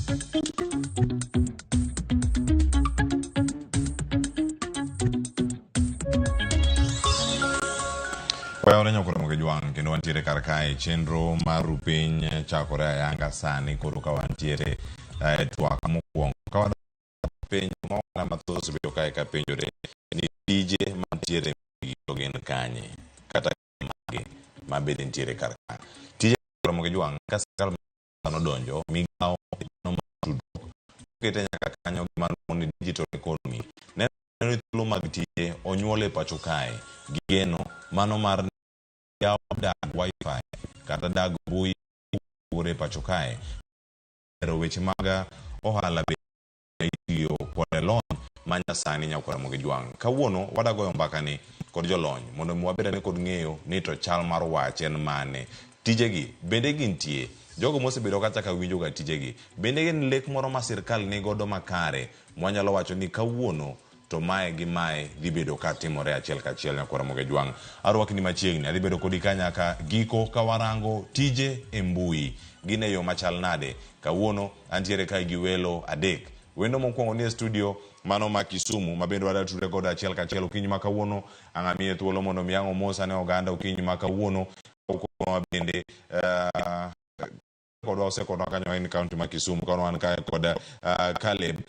Wayawore nyakoro Jwang' kendo wantiere kar kae chenro mar rupiny chakore ayanga sani koro ka wantiere e twak mokwongo ka wadok penjo ma oganda mathoth osebedo kae ka penjore ni tije mantiere to gin kanye kata mage ma bende nitiere kar ka. Tije Ramogi Jwang' ka sirkal nodonjo migawo mar tudruok okete nyaka kanyo gima luongo ni digital economy neno ni thuolo mag tije onyuol e pacho kae gi geno mano mar yawo dag wifi kata dag mbui mopogore e pacho kae bero weche mag ohala be itiyo kod lony ma nyasani nyako Ramogi Jwang'. Kawuono wadagoyo mbaka ni kod jolony mondo mi wabed ane kod ng'eyo ni to chal mar wach en mane. Tijegi bende gintie. Jogo mosebedo kacha ka winjo ga tijegi bende gin lek moro ma sirkal nigodo makare mwanyalo wacho ni kawuono to mae gi mae dhi bedo ka timore achiel kachiel nyako Ramogi Jwang'. Arwakni machiegni adhi bedo kodi ka nyaka giko ka warango tije e mbui gin e yo machal nade. Kawuono antiere kae gi welo adek. Wendo mokwongo nie studio mano ma Kisumu ma bende wadwa tudre godo achiel kachiel okinyi ma kawuono. Ang' amiye thuolo mondo mi ang' omos ane oganda okinyi ma kawuono. Okonowa bende kodwa osekonwa kanyo en county ma Kisumu kawuono wan kae kod Caleb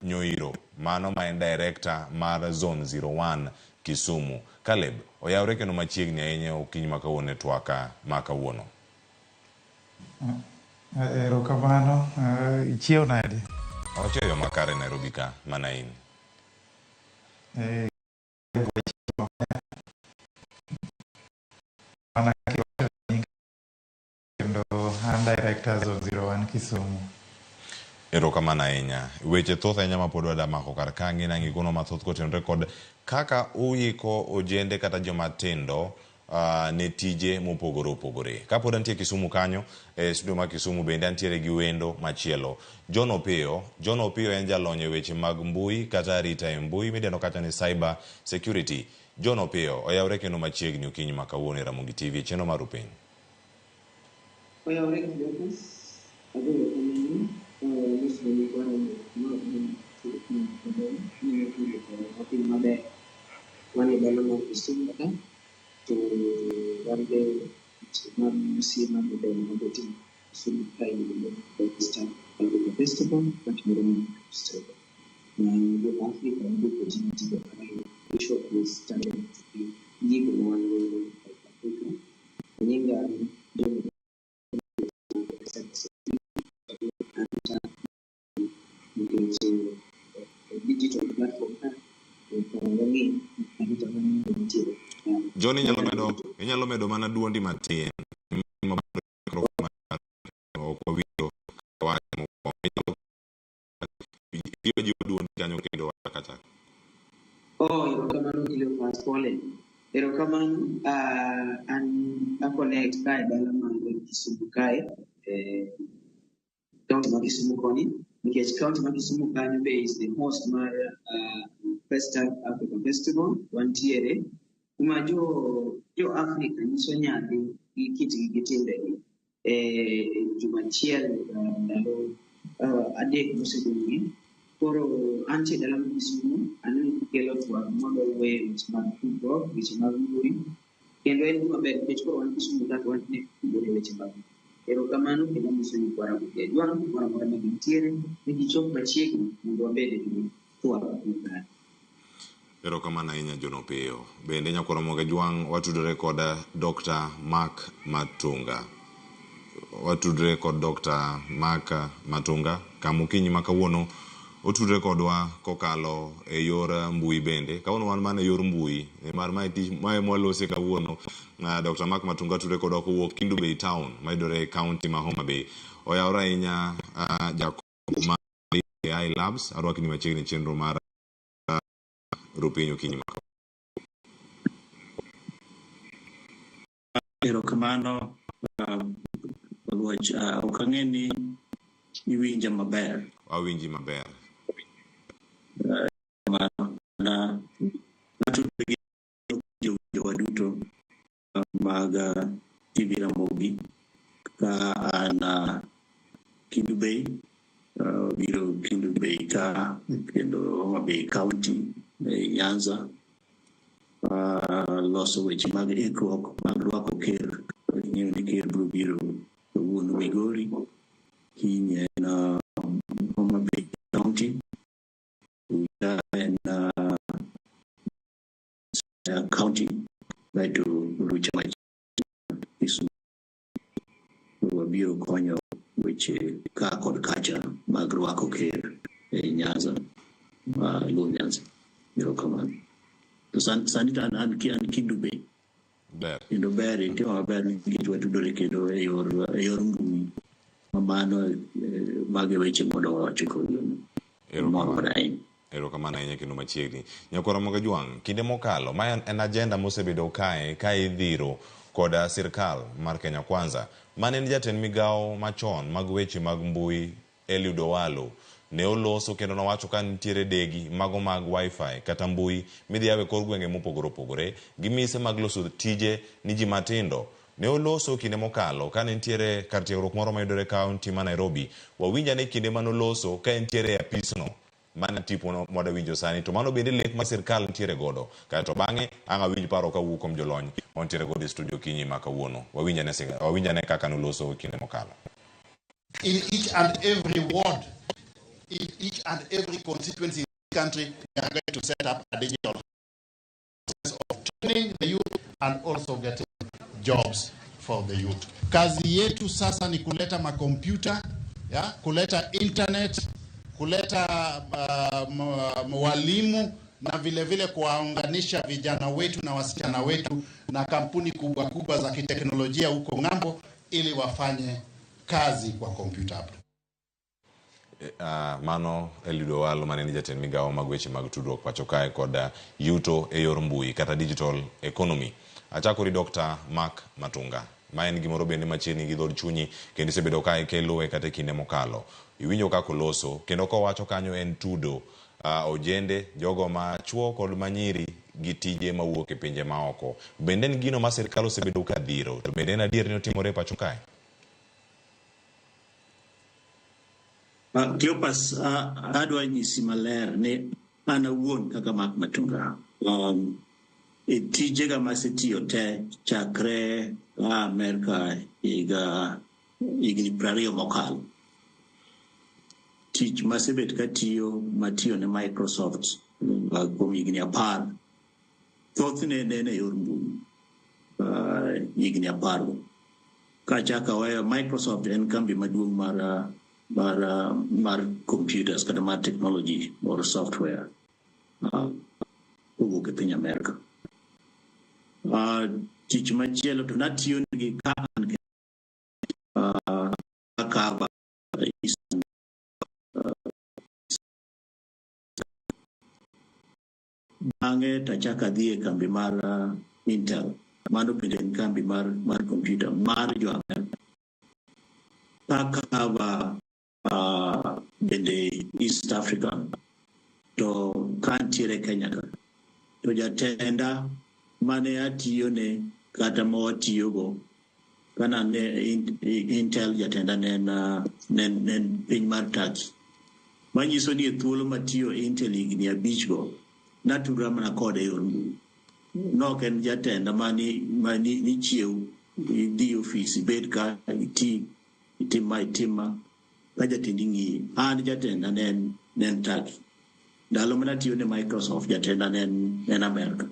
Nyoiro mano ma en director mar Zone 01 Kisumu. Caleb, oyawre kendo machiegni ahinya okinyi ma kawuono e twak ma kawuono. Erokamano. Ichiew nade? Ochiew yo makare Nairobi ka mana in. Mana kiwacho nyinga kendo an director Zone 01 Kisumu. Erokamano ahinya. Weche thoth ahinya ma pod wada mako kar ka ang'e ni ikono mathoth kotenore kod kaka uiko ojende kata joma tindo ne tije mopogore opogore. Kapod antie Kisumu kanyo, e studio ma Kisumu bende antiere gi wendo machielo. John Opiyo. John Opiyo en jalony e weche mag mbui kata arita e mbui midendo kacha ni cyber security. John Opiyo, oyawre kendo machiegni okinyi ma kawuono e Ramogi TV e chenro mar Rupiny. Oyawre Cleophas, ago erokamano ka wamoso nyikwa Ramogi kumoro amora ma gintie okinyi ma kawuono. Aneno ka urito piny maber. Wan e dala mar Kisumu ka to wan be mar MCA mar Odero mabetie Kisumu ka iluongo ni West Africa Festival matimore Amsterdam. Ma jo Africa yudo opportunity go kae to showcase talent gi gigo ma wan godo e Africa. Nyinga John nikech digital platform ka wang'e arita mantiere. John inyalo medo mana duondi matin. Ok wawinjo wach mokwongo. Inyalo jiwo jiwo duondi kanyo kendo wachak. Oh, erokamano Cleophas, pole. Erokamano, an a connect kae dala mar Kisumu kae, county ma Kisumu koni, nikech county ma Kisumu kanyo be is the host mar First Africa Festival, wantiere kuma jo Africa nyiso nyadhi gi kitgi gi timbegi. Juma achiel ndalo 3 mosedong'. Koro antie e dala mar Kisumu, aneno kikelo twak madwa wuoye weche mag tudruok, weche mag mbui, kendo en gima ber nikech koro wan Kisumu ka to wan tudore weche mag mbui. Erokamano kendo amoso nyikwa Ramogi Ajwang' kumoro amora ma gintiere ni gichop machiegni mondo wabed gi twak makare. Erokamano ahinya John Opiyo. Bende nyakwar Ramogi Ajwang' watudore kod Dr. Mark Matunga. Watudore kod Dr. Mark Matunga kama okinyi ma kawuono otudore kodwa kokalo e yor mbui bende. Kawuono wan mana e yor mbui nimar mae tich mae mwalose kawuono. Dr. Mark Matunga tudore kodwa kowuok Kendu Bay Town mayudore e county ma Homa Bay. Oyawore ahinya jakom mar AI Labs arwakni machiegni e chenro mar Rupiny okinyi ma kawuono. Erokamano Oluoch, ok ang'e ni iwinja maber. Awinji maber. Erokamano. Na natudore gi jowinjowa duto mag TV Ramogi ka an Kendu Bay. Wabiro Kendu Bay ka kendo Homa Bay County e Nyanza, loso weche mag ikruok mag rwako ker. Ing'eyo ni ker biro biro kawuono Migori, kiny en Homa Bay County, Uja en County, kaeto Rucha Kisumu. Wabiro konyo weche ka kod kacha mag rwako ker e Nyanza, Luo Nyanza. Erokamano. To sani to an Kendu Bay. Ber. Kendo ber itimo maber nikech watudore kendo e yor mbui. Mano mago e weche mondo wawachi kawuono. Mor Erokamano. Ahinya. Erokamano ahinya kendo machiegni. Nyakwar Ramogi Jwang', kinde mokalo, ma en agenda mosebedo kae ka idhiro koda sirkal mar Kenya Kwanza. Mane en jatend migawo machon mag weche mag mbui Eliud Owalo ne oloso kendo nowacho ka nitiere degi mago mag wifi kata mbui midhi yaw e kor gwenge mopogore opogore gi mise mag loso tije ni ji matindo. Ne oloso kinde mokalo ka ne nitiere kar tiegruok moro mayudore e kaunti ma Nairobi. Wawinj ane kinde manoloso ka entiere e apisno. Mano tipo mwada winjo sani to mano bende lek ma sirkal nitiere godo. Kaeto bang'e ang' awinj paro kawuok kuom jolony mantiere godo e studio kinyi ma kawuono. Wawinj ane kaka noloso kinde mokalo. In each and every ward, in each and every constituency in the country, we are going to set up a digital of training the youth and also getting jobs for the youth. Kazi yetu sasa ni kuleta makompyuta, ya, kuleta internet, kuleta walimu na vile vile kuwaunganisha vijana wetu na wasichana wetu na kampuni kubwa kubwa za kiteknolojia huko ng'ambo ili wafanye kazi kwa kompyuta hapo. Mano Eliud Owalo mane en jatend migawo mag weche mag tudruok pacho kae kod yuto e yor mbui kata digital economy. Achako gi Dr. Mark Matunga. Ma en gimoro bende machiegni gi dhod chunyi kendo isebedo ka ikeloe kata e kinde mokalo. Iwinjo kaka oloso kendo kowacho kanyo en tudo ojende jogo ma chuo kod manyiri gi tije mawuok e pinje maoko. Bende en gino ma sirkal osebedo ka dhiro to bende en adier ni otimore e pacho kae? Cleopas, adwa nyisi maler ni an awuon kaka Mark Matunga, e tijega masetiyo te chakre a Amerka higa higni 20 mokalo. Tich masebet katiyo matiyo ne Microsoft kuom higni 10, thothne ne en e yor mbui higni 10 go. Kachako aweyo Microsoft, en kambi maduong' mar computers kata mar technology or software kowuok e piny Amerka. Tich machielo to natiyo negi ka an cover Eastern, bang'e tachako adhi e kambi mar Intel. Mano bende en kambi mar computer mar jo Amerka. Ka cover bende East Africa to kantiere Kenya ka to jatenda mane atiyone kata mawatiyogo kana ne Intel, jatenda ne en, ne en piny mar Turkey. Manyiso ni e thuolo matiyo Intel higni 5 go natudra mana kode e yor mbui. Nok en jatenda mani ni chiew idhi ofis ibed ka iti itim ma itim ma ka jatendi ng'iyi. An jatenda ne en Turkey. Ndalo mane atiyo ne Microsoft, jatenda ne en Amerka.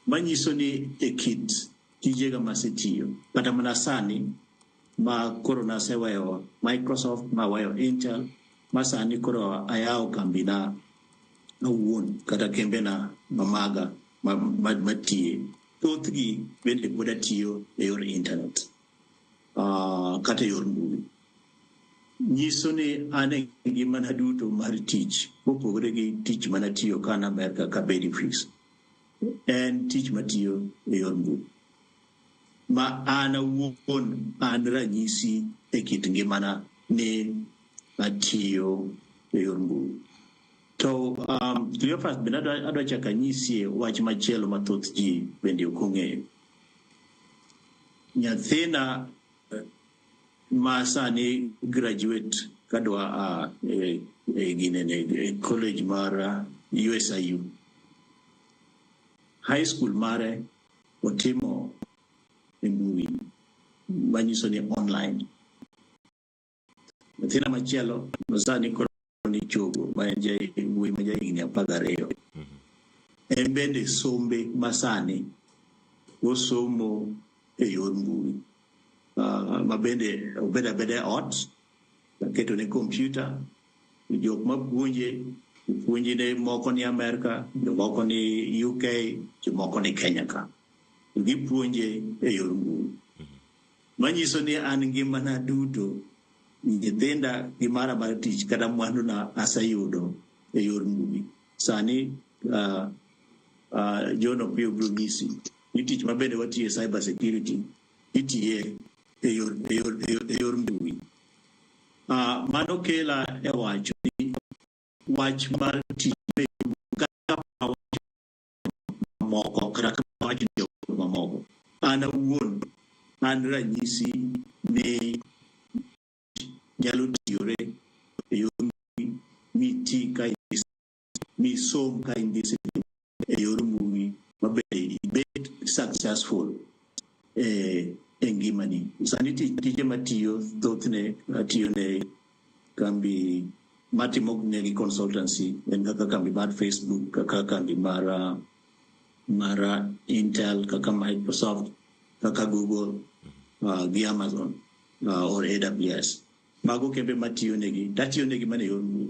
Manyiso ni e kit tijega masetiyo kata mana sani ma koro naseweyo Microsoft maweyo Intel ma sani koro ayawo kambina awuon kata kembena mamaga matiye thothgi bende pod atiyo e yor internet kata e yor mbui. Nyiso ni an e ngimana duto mar tich mopogore gi tich manatiyo ka an Amerka kabedo e ofis en tich matiyo e yor mbui ma an awuon an ranyisi e kit ngimana ni atiyo e yor mbui. To Cleophas, bende adwa chako anyisie wach machielo ma thoth ji bende ok ong'eyo. Nyathina ma sani graduate kadwa a e ginene e college mar USIU. High school mare otimo e mbui manyiso ni online. Nyathina machielo ma sani koro ni chogo ma en wuoyi ma jahigni 12. En bende sombe masani osomo e yor mbui. Ma bende obedo abeda e ot, aketone kompyuta, jok mapuonje, puonjne moko ni Amerka, jomoko ni UK, jomoko ni Kenya ka. Gipuonje e yor mbui. Manyiso ni an ngimana duto, nyithinda gi mara mar tich kata mwanduna aseyudo e yor mbui. Sani John Opiyo biro nyisi ni tich mabende watiye cyber security itiye e yor mbui. Mano kela e wacho ni wach mar tich e yor mbui kata wacho mamoko kata ka wacho ni jok mamoko. An awuon an ranyisi ni nyalo tiyore e yor mbui miti ka misom ka in discipline e yor mbui mabende ibed successful e ngimani. Sani tije matiyo thothne atiyo ne kambi matimo negi consultancy en kaka kambi mar Facebook, kaka kambi mar Intel, kaka Microsoft, kaka Google gi Amazon or AWS. Mago kembe matiyo negi, tatiyo negi mana e yor mbui.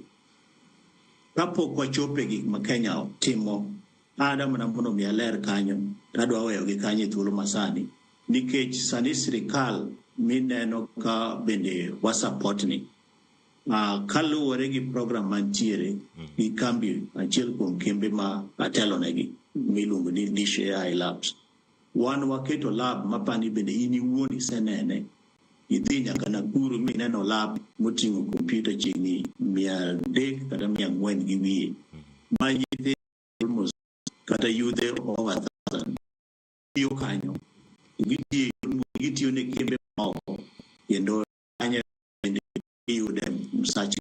Kapok wachopo e gik ma Kenya timo, ada mana mondo mi aler kanyo, tadwa weyogi kanyo e thuolo masani. Nikech sani sirikal mineno ka bende wa support ni. Kaluwore gi program mantiere gi kambi achiel kuom kembe ma atelonegi miluongo ni Dish AI Labs. Wan waketo lab mapani bende in iwuon isenene. Idhi nyaka Nakuru mineno lab moting'o kompyuta chiegni 300 kata 400 gi wiye. Ma nyithindo almost kata yudhe over 1,000 tiyo kanyo. Gitiyo gitiyo ne kembe moko kendo kanyo bende iyude msach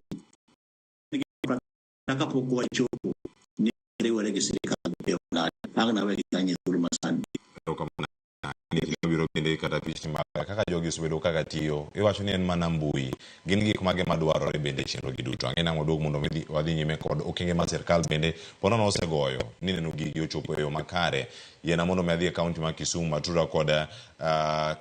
kapok wachopo ni riwore gi sirikal e yo nade. Ang' nawe gi kanyo e thuolo masani. Erokamano. Biro bende kata pichni mag kaka jogi osebedo kaka tiyo iwacho ni en mana mbui gin gik mage madwarore bende e chenro gi duto ang'e nang'o waduog mondo mi wadhi nyime kod okenge ma sirkal bende ponono osegoyo ni neno gigi ochopo e yo makare yiena mondo mi adhi e kaunti ma Kisumu matura kod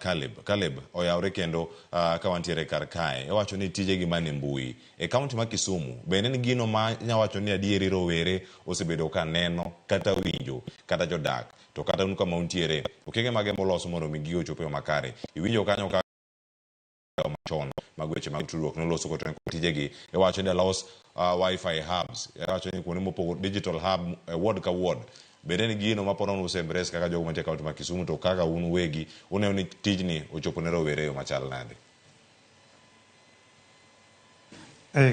Caleb. Caleb oyawre kendo ka wantiere kar kae iwacho ni tije gi mane mbui e kaunti ma Kisumu bende en gino ma nyawacho ni adieri rowere osebedo ka neno kata winjo kata jodak to kata un kama untiere okenge mage moloso mondo mi gigo ochop e yo makare iwinjo kanyo ka machon mag weche mag tudruok noloso kotenore kod tijegi iwacho ni los wifi hubs iwacho ni kuonde mopogore digital hub ward ka ward bende en gino ma ponono use embrace kaka jogo mantie e kaunti ma Kisumu to kaka un uwegi uneno ni tijni ochopo ne rowere e yo machal nade?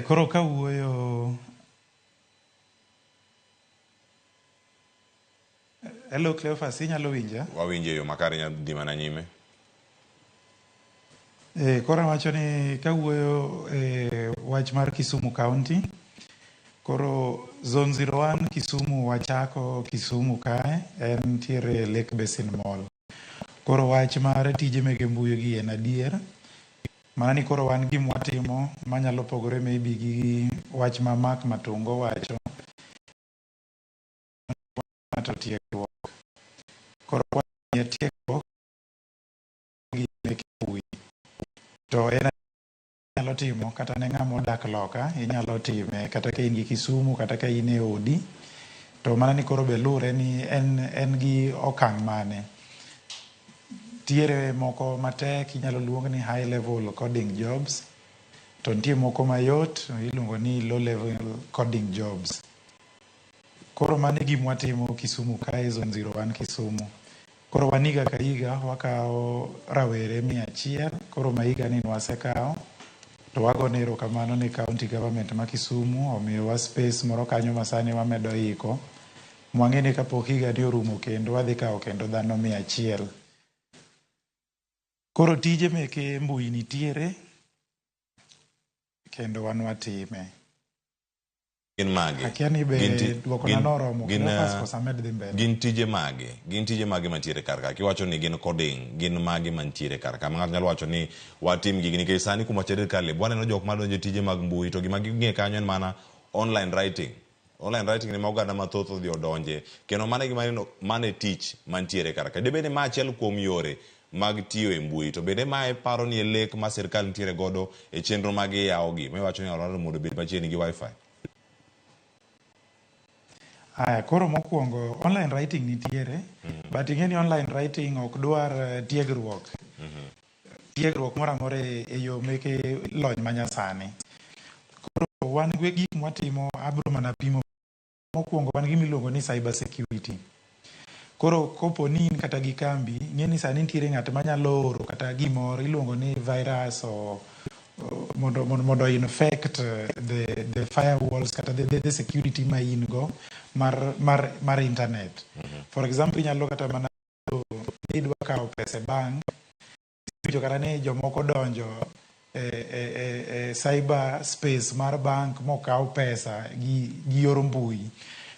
Koro kawuoyo. Hello Cleophas, inyalo winja? Wawinjo e yo makare inyalo dhi mana nyime. Koro awacho ni kawuoyo e wach mar Kisumu County, koro Zone 01 Kisumu wachako Kisumu kae, en ntiere Lake Basin Mall. Koro wach mar tije mege mbui gi en adier. Mana ni koro wan gima watimo manyalo pogore maybe gi wach ma Mark Matungo wacho. Ng'ato tiegruok. Koro wamiye tiegruok gi meke mbui. To en inyalo timo kata ne ng'ama odak loka, inyalo time kata ka in gi Kisumu kata ka in e odi. To mana ni koro be lure ni en gi okang' mane. Tiere moko matek inyalo luong ni high level coding jobs. To nitie moko mayot iluongo ni low level coding jobs. Koro mano e gima watimo Kisumu kae, Zone 01 Kisumu. Koro wan higa ka higa wakawo rawere 100, koro ma higa ni wasekawo. To wagone erokamano ne county government ma Kisumu omiyowa space moro kanyo ma sani wamedo iko. Mwang'e ni kapok higa ni orumo kendo wadhi kawo kendo dhano 100. Koro tije meke mbui nitiere. kendo wan watime. Gin mage? Akia ni be Gin ti- duokona gin- noromo gin, Cleophas koso amed dhi mbele. Gin tije mage? Gin tije mage mantiere kar ka? Kiwacho ni gin coding, gin mage mantiere kar ka? Ma ng'ato nyalo wacho ni watim gigi nikech sani kuma chadil Caleb, waneno jok madonjo e tije mag mbui to gima ging'e kanyo en mana online writing. Online writing ni ma oganda mathoth odhi odonje kendo mano e gima ineno mano e tich mantiere kar ka. Dibed ni ma achiel kuom yore mag tiyo e mbui to bende mae paro ni e lek ma sirkal nitiere godo e chenro mag yawogi miwacho ni Orlando mondo obed machiegni gi wifi. Aya, koro mokwongo online writing nitiere, but ing'e ni online writing ok dwar tiegruok. Tiegruok moro amora e yo meke lony manyasani. Koro wan gi gik mwatimo abro mana pimo mokwongo wan gi miluongo ni cyber security. Koro kopo ni in kata gi kambi, ing'e ni sani nitiere ng'at manyalo oro kata gimoro iluongo ni virus o mondo infect the firewalls kata the security ma in go mar internet. For example, inyalo kata mana ni idwa kawo pesa e bank, iwinjo kata ni jomoko donjo e cyber space mar bank mokaw pesa gi yor mbui.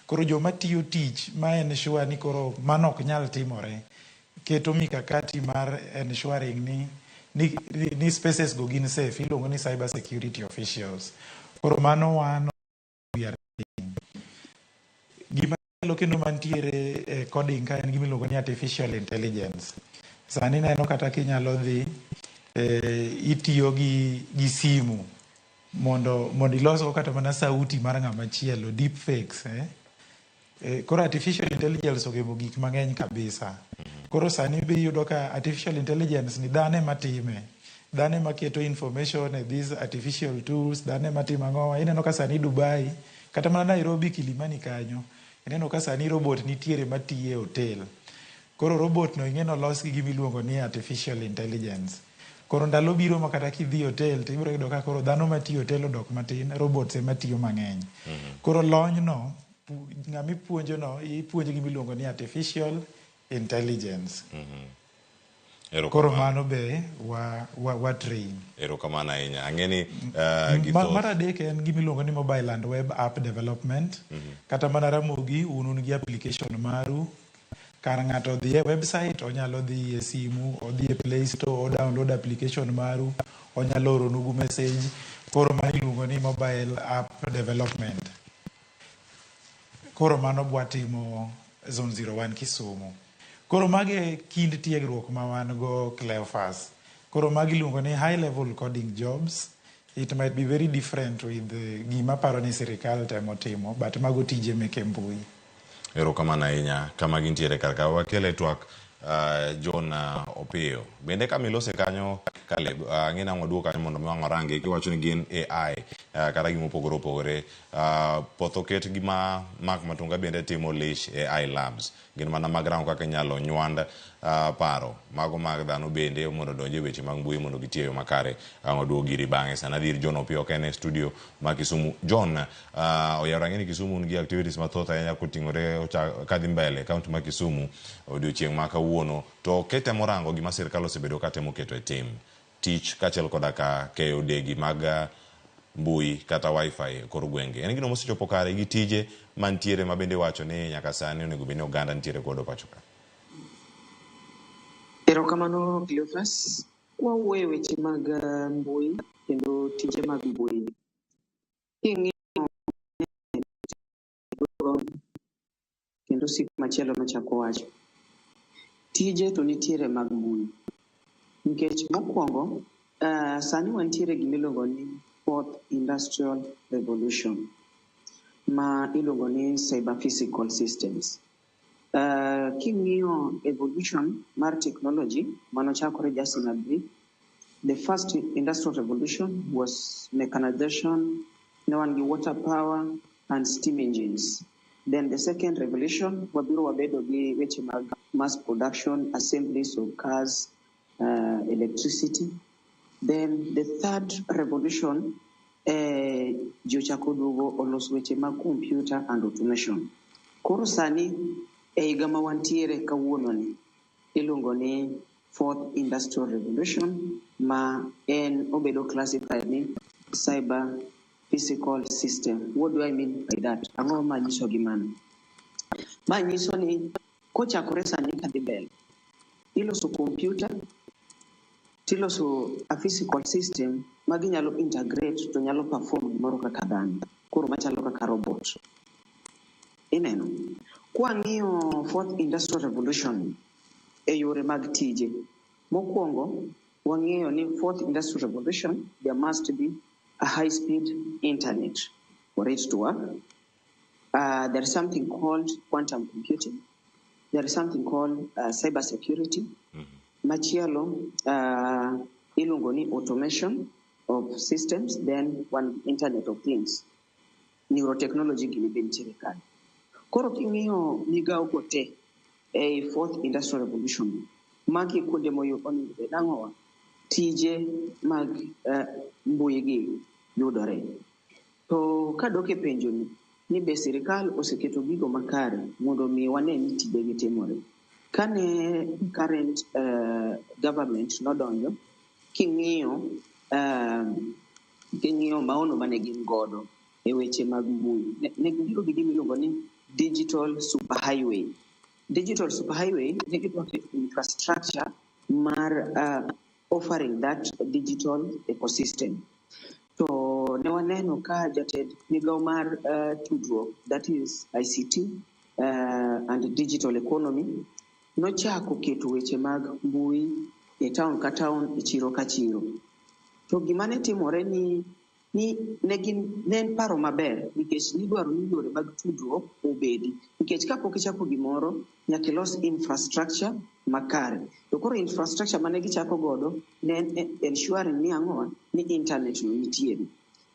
Koro joma tiyo tich ma ensure ni koro mano ok nyal timore, keto mikakati mar ensuring ni spaces go gin safe, iluongo ni cyber security officials. Koro mano wan we are doing. Gima chielo kendo mantiere e coding ka en gima iluongo ni artificial intelligence. Sani ineno kata kinyalo dhi itiyo gi simu mondo ilosgo kata mana sauti mar ng'ama chielo, deep fakes. Koro artificial intelligence ogemo gik mang'eny kabisa. Koro sani be iyudo ka artificial intelligence ni dhano ema time. Dhano ema keto information e these artificial tools, dhano ema timo ang'o. Ineno ka sani Dubai, kata mana Nairobi Kilimani kanyo, ineno ka sani robot nitiere matiyo e hotel. Koro robot no ing'e nolos gi gima iluongo ni artificial intelligence. Koro ndalo biro ma kata kidhi e hotel to ibiro yudo ka koro dhano matiyo e hotel odok matin, robots ema tiyo mang'eny. Koro lony no, ng'ama ipuonjo no, ipuonjo gima iluongo ni artificial intelligence. Koro mano be wa train. Erokamano ahinya. Ang'e ni Mar adek en gima iluongo ni mobile and web app development. Kata mana Ramogi, un gi application maru. Kar ng'ato dhi e website, onyalo dhi e simu, odhi e Play Store, o download application maru, onyalo oronugu message. Koro mano iluongo ni mobile app development. Koro mano bwatimo Zone 01 Kisumu. Koro magi e kind tiegruok ma wan go Cleophas. Koro magi iluongo ni high level coding jobs. It might be very different with gima paro ni sirikal temo timo, but mago tije meke mbui. Erokamano ahinya kama gintiere kar ka wakele twak John Opiyo. Bende kama ilose kanyo Caleb, ang'e nang'o waduog kanyo mondo mi wang' warangi kiwacho ni gin AI kata gima opogore opogore. Poth oket gi ma Mark Matunga bende timo Lish AI Labs. Gin mana mag rango kaka inyalo nywand paro mago mag dhano bende mondo odonj e weche mag mbui mondo giti e yo makare. Ang' waduog iri bang'e sana adhi ir John Opiyo ka en e studio ma Kisumu. John, oyawore ang'e ni Kisumu un gi activities mathoth ahinya koting'ore kadhi mbele county ma Kisumu odiochieng' ma kawuono. To kitemo rango gima sirkal osebedo ka temo keto e tim, tich kaachiel koda ka keyo degi mag mbui kata wifi e kor gwenge. En gino mosechopo kare gi tije mantiere ma bende iwacho ni nyaka sani onego bed ni oganda nitiere godo pacho ka. Erokamano Cleophas. Kwawuoyo e weche mag mbui kendo tije mag mbui, king'iyo kendo sik machielo machako wacho, tije to nitiere mag mbui. Nikech mokwongo, sani wantiere gimiluongo ni fourth industrial revolution ma iluongo ni cyber physical systems. King'iyo evolution mar technology manochakore just in a brief, the first industrial revolution was mechanization, ne wan gi water power and steam engines. Then the second revolution, wabiro wabedo gi weche mag mass production, assemblies of cars, electricity. Then the third revolution, ji ochako duogo oloso weche mag computer and automation. Koro sani, e higa ma wantiere kawuono ni, iluongo ni fourth industrial revolution, ma en obedo classified ni cyber physical system. What do I mean by that? Ang'o ma nyiso gi mano? Ma nyiso ni kochakore sani kadhi mbele, iloso computer tiloso a physical system ma ginyalo integrate to nyalo perform gimoro kaka dhano, koro machalo kaka robot. Ineno? Kwang'iyo fourth industrial revolution e yore mag tije, mokwongo wang'eyo ni fourth industrial revolution there must be a high speed internet for it to work. There is something called quantum computing. There is something called cyber security. Machielo iluongo ni automation of systems, then one internet of things. Neurotechnology gini be nitiere kanyo. Koro king'iyo migawo go te ei fourth industrial revolution, magi e kuonde monego bed nang'owa tije mag mbui gi yudore. To kadok e penjo ni, ni be sirikal oseketo gigo makare mondo mi wane ni tijegi timore. Kane current government nodonjo, king'iyo maono mane gin godo e weche mag mbui, ne gibiro gi gima iluongo ni digital superhighway. Digital superhighway ne gidwa keto infrastructure mar offering that digital ecosystem. To ne waneno ka jatend migawo mar tudruok, that is ICT and digital economy, nochako keto weche mag mbui e town ka town, e chiro ka chiro. To gima ne timore ni ne gin ne en paro maber nikech nidwaro ni yore mag tudruok obedi nikech kapok ichako gimoro nyaka ilos infrastructure makare. To koro infrastructure mane gichako godo ne en ensuring ni ang'owa ni internet no nitiere.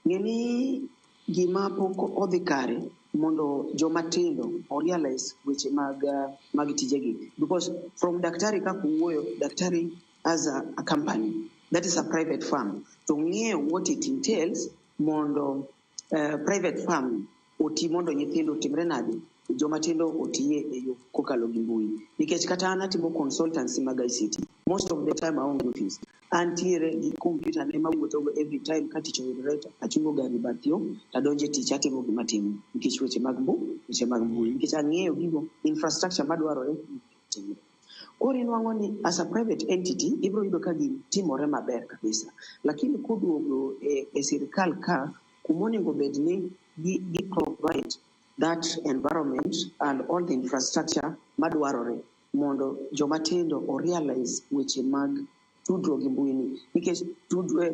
Ng'e ni gima pok odhi kare mondo joma tindo o realize weche mag tijegi because from daktari kaka owuoyo daktari as a company that is a private firm to ng'eyo what it entails mondo private firm oti mondo nyithindo otimre nade joma tindo otiye e yo kokalo gi mbui nikech kata an atimo consultancy mag ICT most of the time aonge office antiere gi computer ne mawuotho go every time ka tich oyudore to achungo gari bath yo tadonjo e tich atimo gima atimo nikech weche mag mbui nikech ang'eyo gigo infrastructure madwarore timre. Koro inwang'o ni as a private entity ibiro yudo ka gini timore maber kabisa lakini koduogo e sirikal ka kumonego bed ni gi provide that environment and all the infrastructure madwarore mondo joma tindo o realize weche mag tudruok gi mbui ni nikech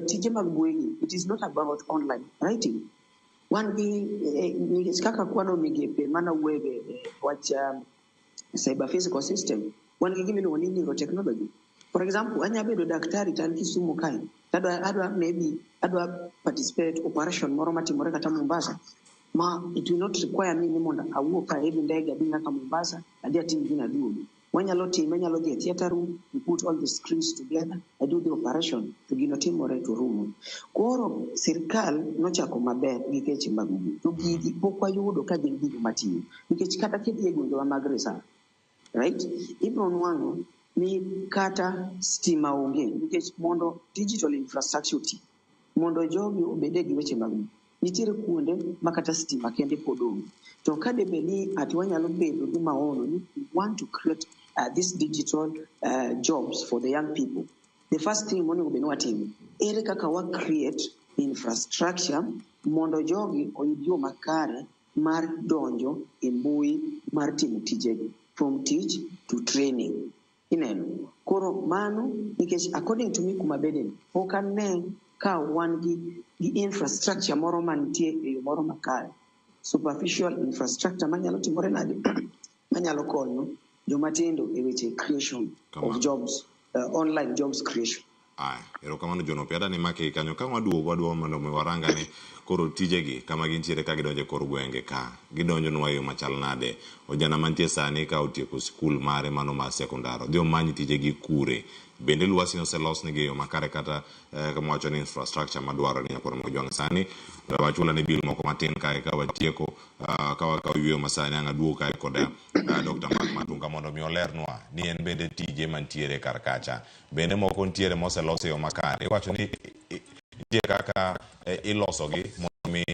tije mag mbui gi it is not about online writing wan gi nikech kaka kwano migepe mana wuoye e wach cyber physical system wan gi gima iluongo ni neurotechnology. For example, anya bedo daktari to an Kisumu kae adwa maybe adwa participate operation moro matimore kata Mombasa ma it will not require me ni mondo awuok ka idhi ndege adhi nyaka Mombasa adhi atim gino aduogi. Wanyalo time, anyalo dhi e theatre room, we put all the screens together, I do the operation to gino timore to rumo. Koro sirikal nochako maber gi keche mag mbui to gigi pok wayudo ka gin gigo matiyo nikech kata kidhi e gwengewa mag reserve right ibiro nwang'o ni kata stima onge nikech mondo digital infrastructure oti mondo jogi obede gi weche mag mbui nitiere kuonde ma kata stima kende pod onge to ka debe ni ati wanyalo bedo gi maono ni we want to create this digital jobs for the young people the first thing monego bed ni watimo ere kaka wa create infrastructure mondo jogi oyud yo makare mar donjo e mbui mar timo tijegi from tich to training ineno koro mano nikech according to me kuma bede ni pok ane ka wan gi infrastructure moro mantie e yo moro makare superficial infrastructure manyalo timore nade manyalo konyo joma tindo e weche creation of jobs online jobs creation. Aya, erokamano John Opiada ni make kanyo ka waduogo wadwa mondo mi warangane koro tijegi kama gintiere ka gidonjo e kor gwenge ka gidonjo nwa e yo machal nade ojana mantie sani ka otieko sikul mare mano mar sekondar odhi omany tijegi kure bende lwasi oselosnegi e yo makare kata kama wacho ni infrastructure madwarore ni nyakoro Mojwang' sani wachula ne bill moko matin kae ka watieko ka wakawo yueyo masani ang' aduogo kae kod Dr. Mark Matunga mondo mi olernwa ni en bende tije mantiere kar kacha bende moko nitiere moselos e yo makare iwacho ni Nitie kaka ilosogi mondo mi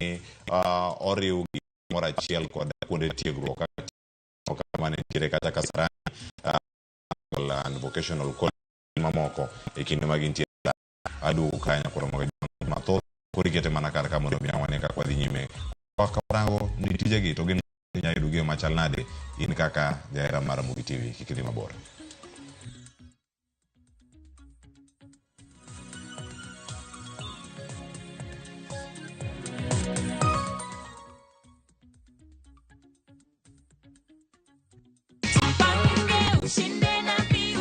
oriwgi moro achiel kod kuonde tiegruok kaka mane nitiere kata Kasarani and Vocational College mamoko e kinde ma gintie. Aduogo kae nyakoro mathoth koro ikete mana kar ka mondo mi wane kaka wadhi nyime ka warango ni tijegi to gin inyalo yudo gi yo machal nade in kaka jahera mar Ramogi TV kik idhi mabor.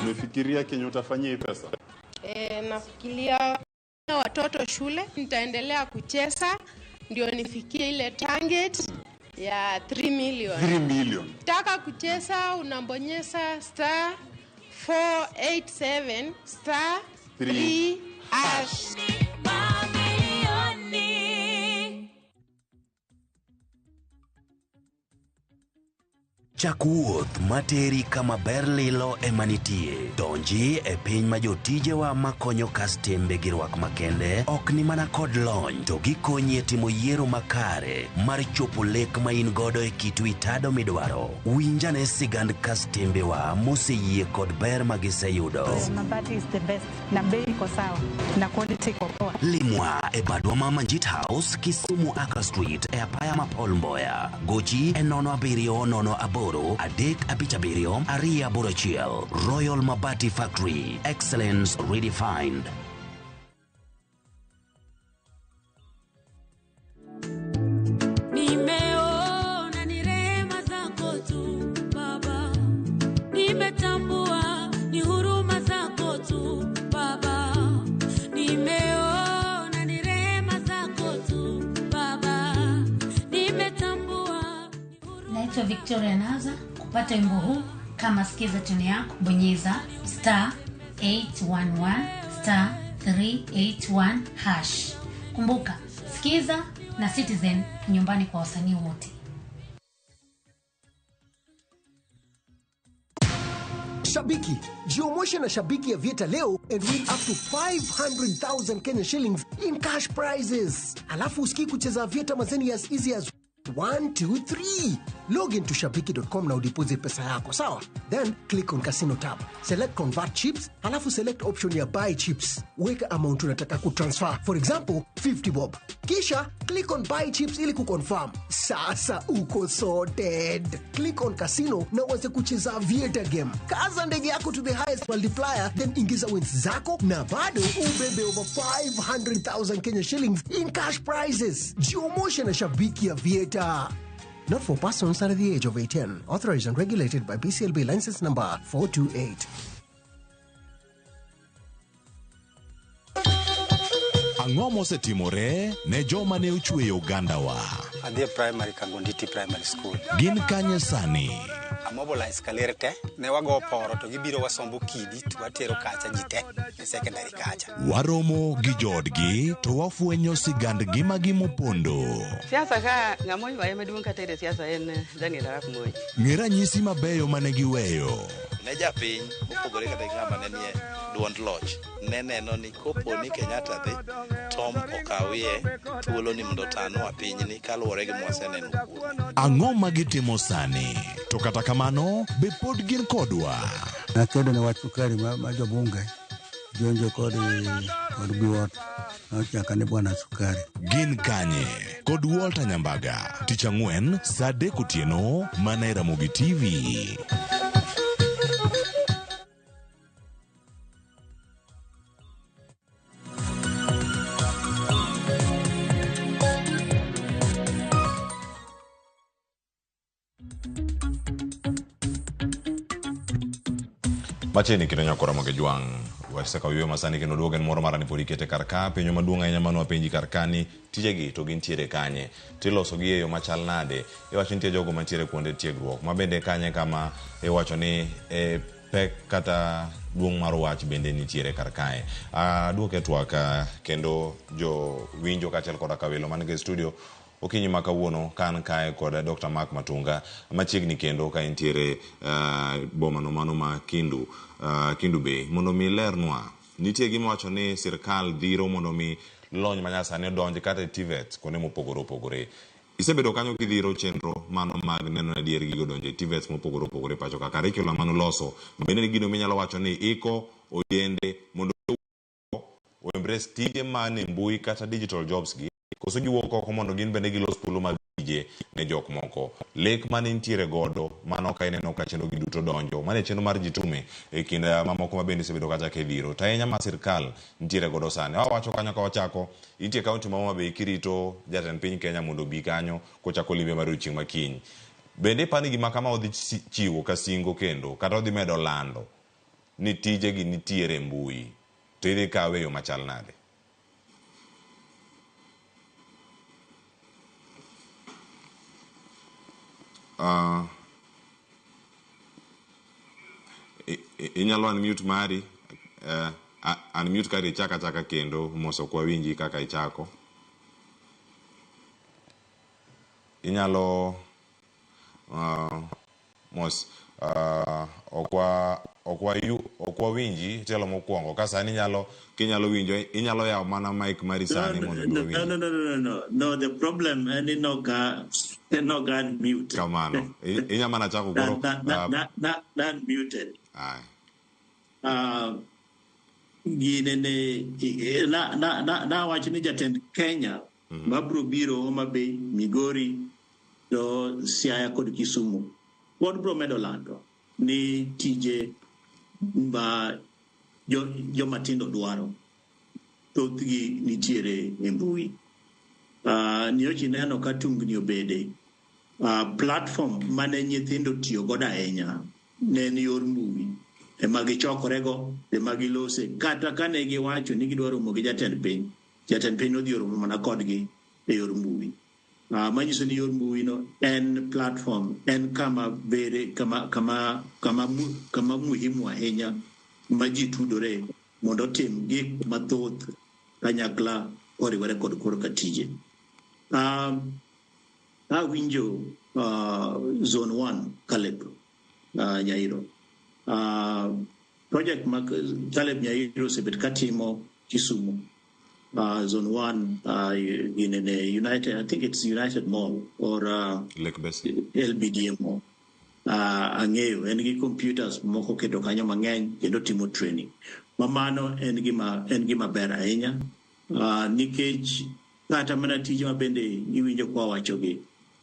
Umefikiria kenye utafanyia hii pesa? E, nafikiria watoto shule, nitaendelea kucheza ndio nifikie ile target ya 3 million. 3 million. Taka kucheza unabonyeza star 487 star 3 hash. Chak wuoth materi kama ber lilo ema nitie. Donji e piny ma jotijewa makonyo kastembe gi rwak makende ok ni mana kod lony to gikonyi e timo yiero makare mar chopo lek ma in godo e kit wi tado midwaro. Winjane sigand kastembewa moseyie kod ber ma giseyudo. Mabati is the best na bei iko sawa na quality iko poa. Limwa e badwa ma Manjit House, Kisumu Accra Street e apaya ma Paul Mboya. Gochi e 07 08 357 281. Royal Mabati Factory. Excellence redefined. Nimeona ni rehema zako tu Baba, nimetambua ni huruma zako tu Baba, nimeona ni rehema zako tu Baba, nimetambua. Naitwa Victoria Naza. Kupata wimbo huu kama sikiza tune yako, bonyeza star 811 star 381 hash. Kumbuka, sikiza na Citizen nyumbani kwa wasanii wote. Shabiki, jiomoshe na Shabiki ya Vieta leo and win up to 500,000 Kenya shillings in cash prizes. Alafu usikii kucheza Vieta mazeni as easy as 1, 2, 3. Log into shabiki.com na udeposit pesa yako, sawa? Then click on casino tab. Select convert chips, alafu select option ya buy chips. Weka amount unataka kutransfer. For example, 50 bob. Kisha click on buy chips ili kuconfirm. Sasa uko sorted. Click on casino na uanze kucheza Aviator game. Kaza ndege yako to the highest multiplier, then ingiza wins zako na bado ubebe over 500,000 Kenya shillings in cash prizes. Jiomoshe na Shabiki Aviator. Not for persons under the age of 18. Authorized and regulated by BCLB license number 428. Ang'o mosetimore ne joma ne ochweyo ogandawa? Adhi e primary Kangonditi Primary School. Gin kanye sani? Amobilize kaler te, ne wago poro to gibiro wasombo kidi to watero kacha ji te e secondary kacha. Waromo gi joodgi to wafwenyo sigand ngimagi mopondo. Siasa ka ng'ama oywaye maduong' kata e siasa en Daniel Arap Moi. Ng'e ranyisi mabeyo mane giweyo. Ne japiny mopogore kata gi ng'ama ne nie duond loch ne neno ni kopo ni Kenyatta dhi Tom okawie thuolo ni mondo otanwa pinyni kaluwore gi mwaseneno kuome. Ang'o ma gitimo sani? To kata kamano, be pod gin kodwa? Nakedo ne wach sukari ma jobunge jonjo kod Biwott nochaka ni bwana sukari. Gin kanye? Kod Walter Nyambaga. Tich ang'wen, saa 3 otieno, mana e Ramogi TV. Machiegni kendo nyakora Ramogi Jwang' wasekawo yueyo masani kendo duogo en moro mara ni pod ikete kar ka penjo maduong' ahinya mane wapenji kar ka ni tijegi to gintiere kanye tilosogi e yo machal nade iwacho nitie jogo mantiere kuonde tiegruok ma bende kanye kama iwacho ni e pek kata duong' mar wach bende nitiere kar kae. Aduoke twak kendo jo winjo kaachiel koda ka welo man e studio okinyi ma kawuono ka an kae kod Dr. Mark Matunga machiegni kendo ka entiere boma no mano ma Kindu, Kindu Bay mondo mi lernwa nitie gima wacho ni sirkal dhiro mondo mi lony manyasani odonj kata e TVET kuonde mopogore opogore. Isebedo kanyo kidhiro chenro mano mag neno ni adier gigo donjo e TVETs mopogore opogore pacho ka. Curriculum manuloso bende ni gino minyalo wacho ni iko ojende mondo o embrace tije man e mbui kata digital jobs gi koso giwuok oko mondo gin bende gilos thuolo mag tije ne jok moko. Lek mane intiere godo mano ka ineno ka chenro gi duto donjo. Mano e chenro mar Jitume e kind mamoko ma bende isebedo kacha kidhiro. To ahinya ma sirkal nitiere godo sani. Wawacho kanyo ka wachako intie kaunti ma Homa Bay kirito jatend piny Kenya mondo obi kanyo kochako limbe mar odiochieng' ma kiny. Bende iparo ni gima kama odhi chiwo ka singo kendo kata odhi medo lando ni tije gi nitiere e mbui to idhi kawe e yo machal nade? Inyalo unmute mari, unmute kari ichak achaka kendo mos ok wawinji kaka ichako. Inyalo mos ok wawinji tielo mokwongo ka sani inyalo kinyalo winjo inyalo yawo mana mic mari sani mondo mi wawinji. No, the problem en ni noka unmute. Kamano. Inya mana chako koro. Na unmuted. Aye. Gine ne na wacho ni jatend Kenya mabro biro Homa Bay, Migori, to Siaya kod Kisumu. Pod bro medo lando ni tije ma joma tindo dwaro thothgi nitiere e mbui. Nyocha ineno ka tungni obede. Platform mane nyithindo tiyo godo ahinya ne en yor mbui. Ema gichokorego, ema gilose. Kata kane giwacho ni gidwa romo gi jatend piny, jatend piny nodhi oromo mana kodgi e yor mbui. Manyiso ni yor mbui no en platform, en kama bere, kama muhimu ahinya ma ji tudore mondo otim gik mathoth kanyakla koriwore kod korka tije. Awinjo Zone 1 Caleb Nyairo. Project ma Caleb Nyairo osebet katimo Kisumu. Zone 1 in a United, I think it's United Mall or Lake Basin. LBDM Mall. Ang'eyo en gi computers moko keto kanyo mang'eny kendo timo training. Mamano en gima ber ahinya nikech kata mana tije ma bende iwinjo kwa wachogi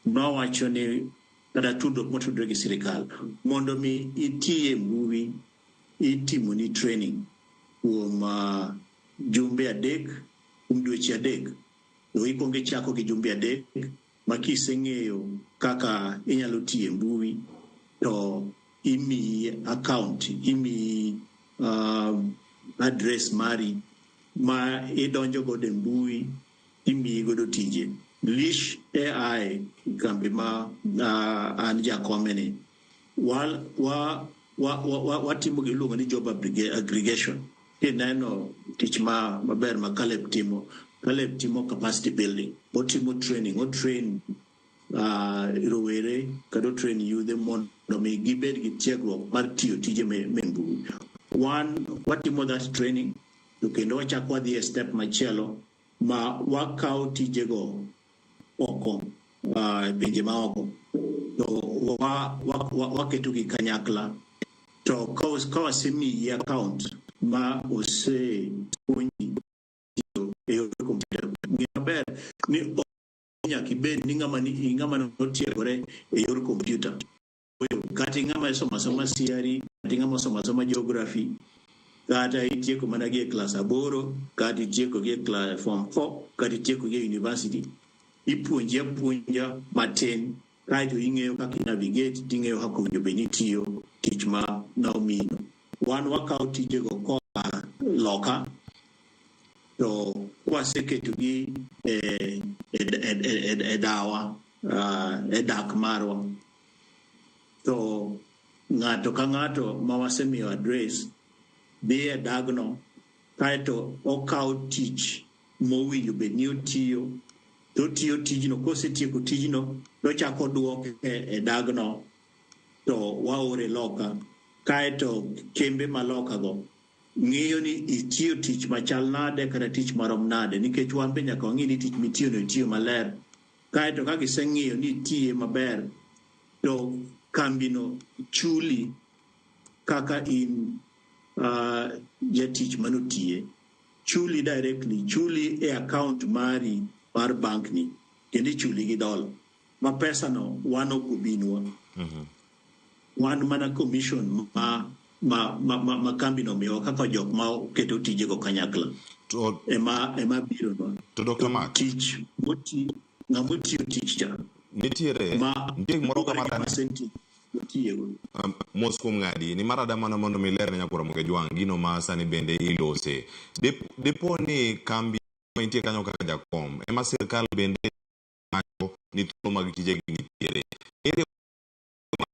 nowacho ni kata tudruok motudore gi sirikal mondo mi iti e mbui itimoni training kuom jumbe adek, kuom dweche adek. To ikwongo ichako gi jumbe adek ma kiseng'eyo kaka inyalo tiyo e mbui to imiyi account, imiyi address mari ma idonjo godo e mbui, imiyi godo tije. Lish AI, kambi ma an jakome ni, watimo giluongo ni job aggregation. Kineno tich maber ma Caleb timo, Caleb timo capacity building, otimo training, otrain rowere kata otrain yudhe mondo mi gibed gi tiegruok mar tiyo tije me mbui. Wan watimo that training to kendo wachako wadhi e step machielo ma wakawo tijego oko, pinje ma oko, to waketogi kanyakla. To ka wasemiyi account ma osepuonji tiyo e yor computer, ng'e maber ni nyaka ibed ni ng'ama notiegore e yor computer. Kata ng'ama osomo asoma CRE, kata ng'ama osomo asoma geography, kata itieko mana gi e klas 8, kata itieko gi e klas form 4, kata itieko gi e university, ipuonji apuonja matin kaeto ing'eyo kaka i-navigate, ting'eyo kaka owinjo bed ni itiyo tich ma nomiyino. Wan wakawo tijego koa loka, to kwaseketogi e dawa, e dak marwa, to ng'ato ka ng'ato ma wasemiyo address dhi e dagno, kaeto okawo tich mowinjo bed ni otiyo, to otiyo tijno. Kosetieko tijno, to ochako duoke e dagno, to waore loka. Kaeto kembe ma loka go Ng'iyo ni itiyo tich machal nade kata tich marom nade, nikech wan be nyaka wang'i ni tich mitiyono itiyo maler. Kaeto ka giseng'iyo ni itiye maber, to kambino chuli kaka in jatich manotiye. Chuli directly, chuli e account mari mar bank ni, kendo ichuli gi dola. Ma pesa no wan ok obinwa. Wan mana commission ma kambi no miyowa kaka jok ma oketo tijego kanyakla. To ema bironwa. To Dr. Mark, tich moti ng'ama otiyo tich cha. Nitiere nitie gimoro kama percentage motiyego. Mos kuom ng'adi ni mar adamana mondo mi ler ne nyakwar Ramogi Ojwang' gino ma sani bende ilose. Dipo ni kambi ma intie kanyo kaka jakom ema sirkal bende wacho ni thuolo mag tijegi nitiere. Ere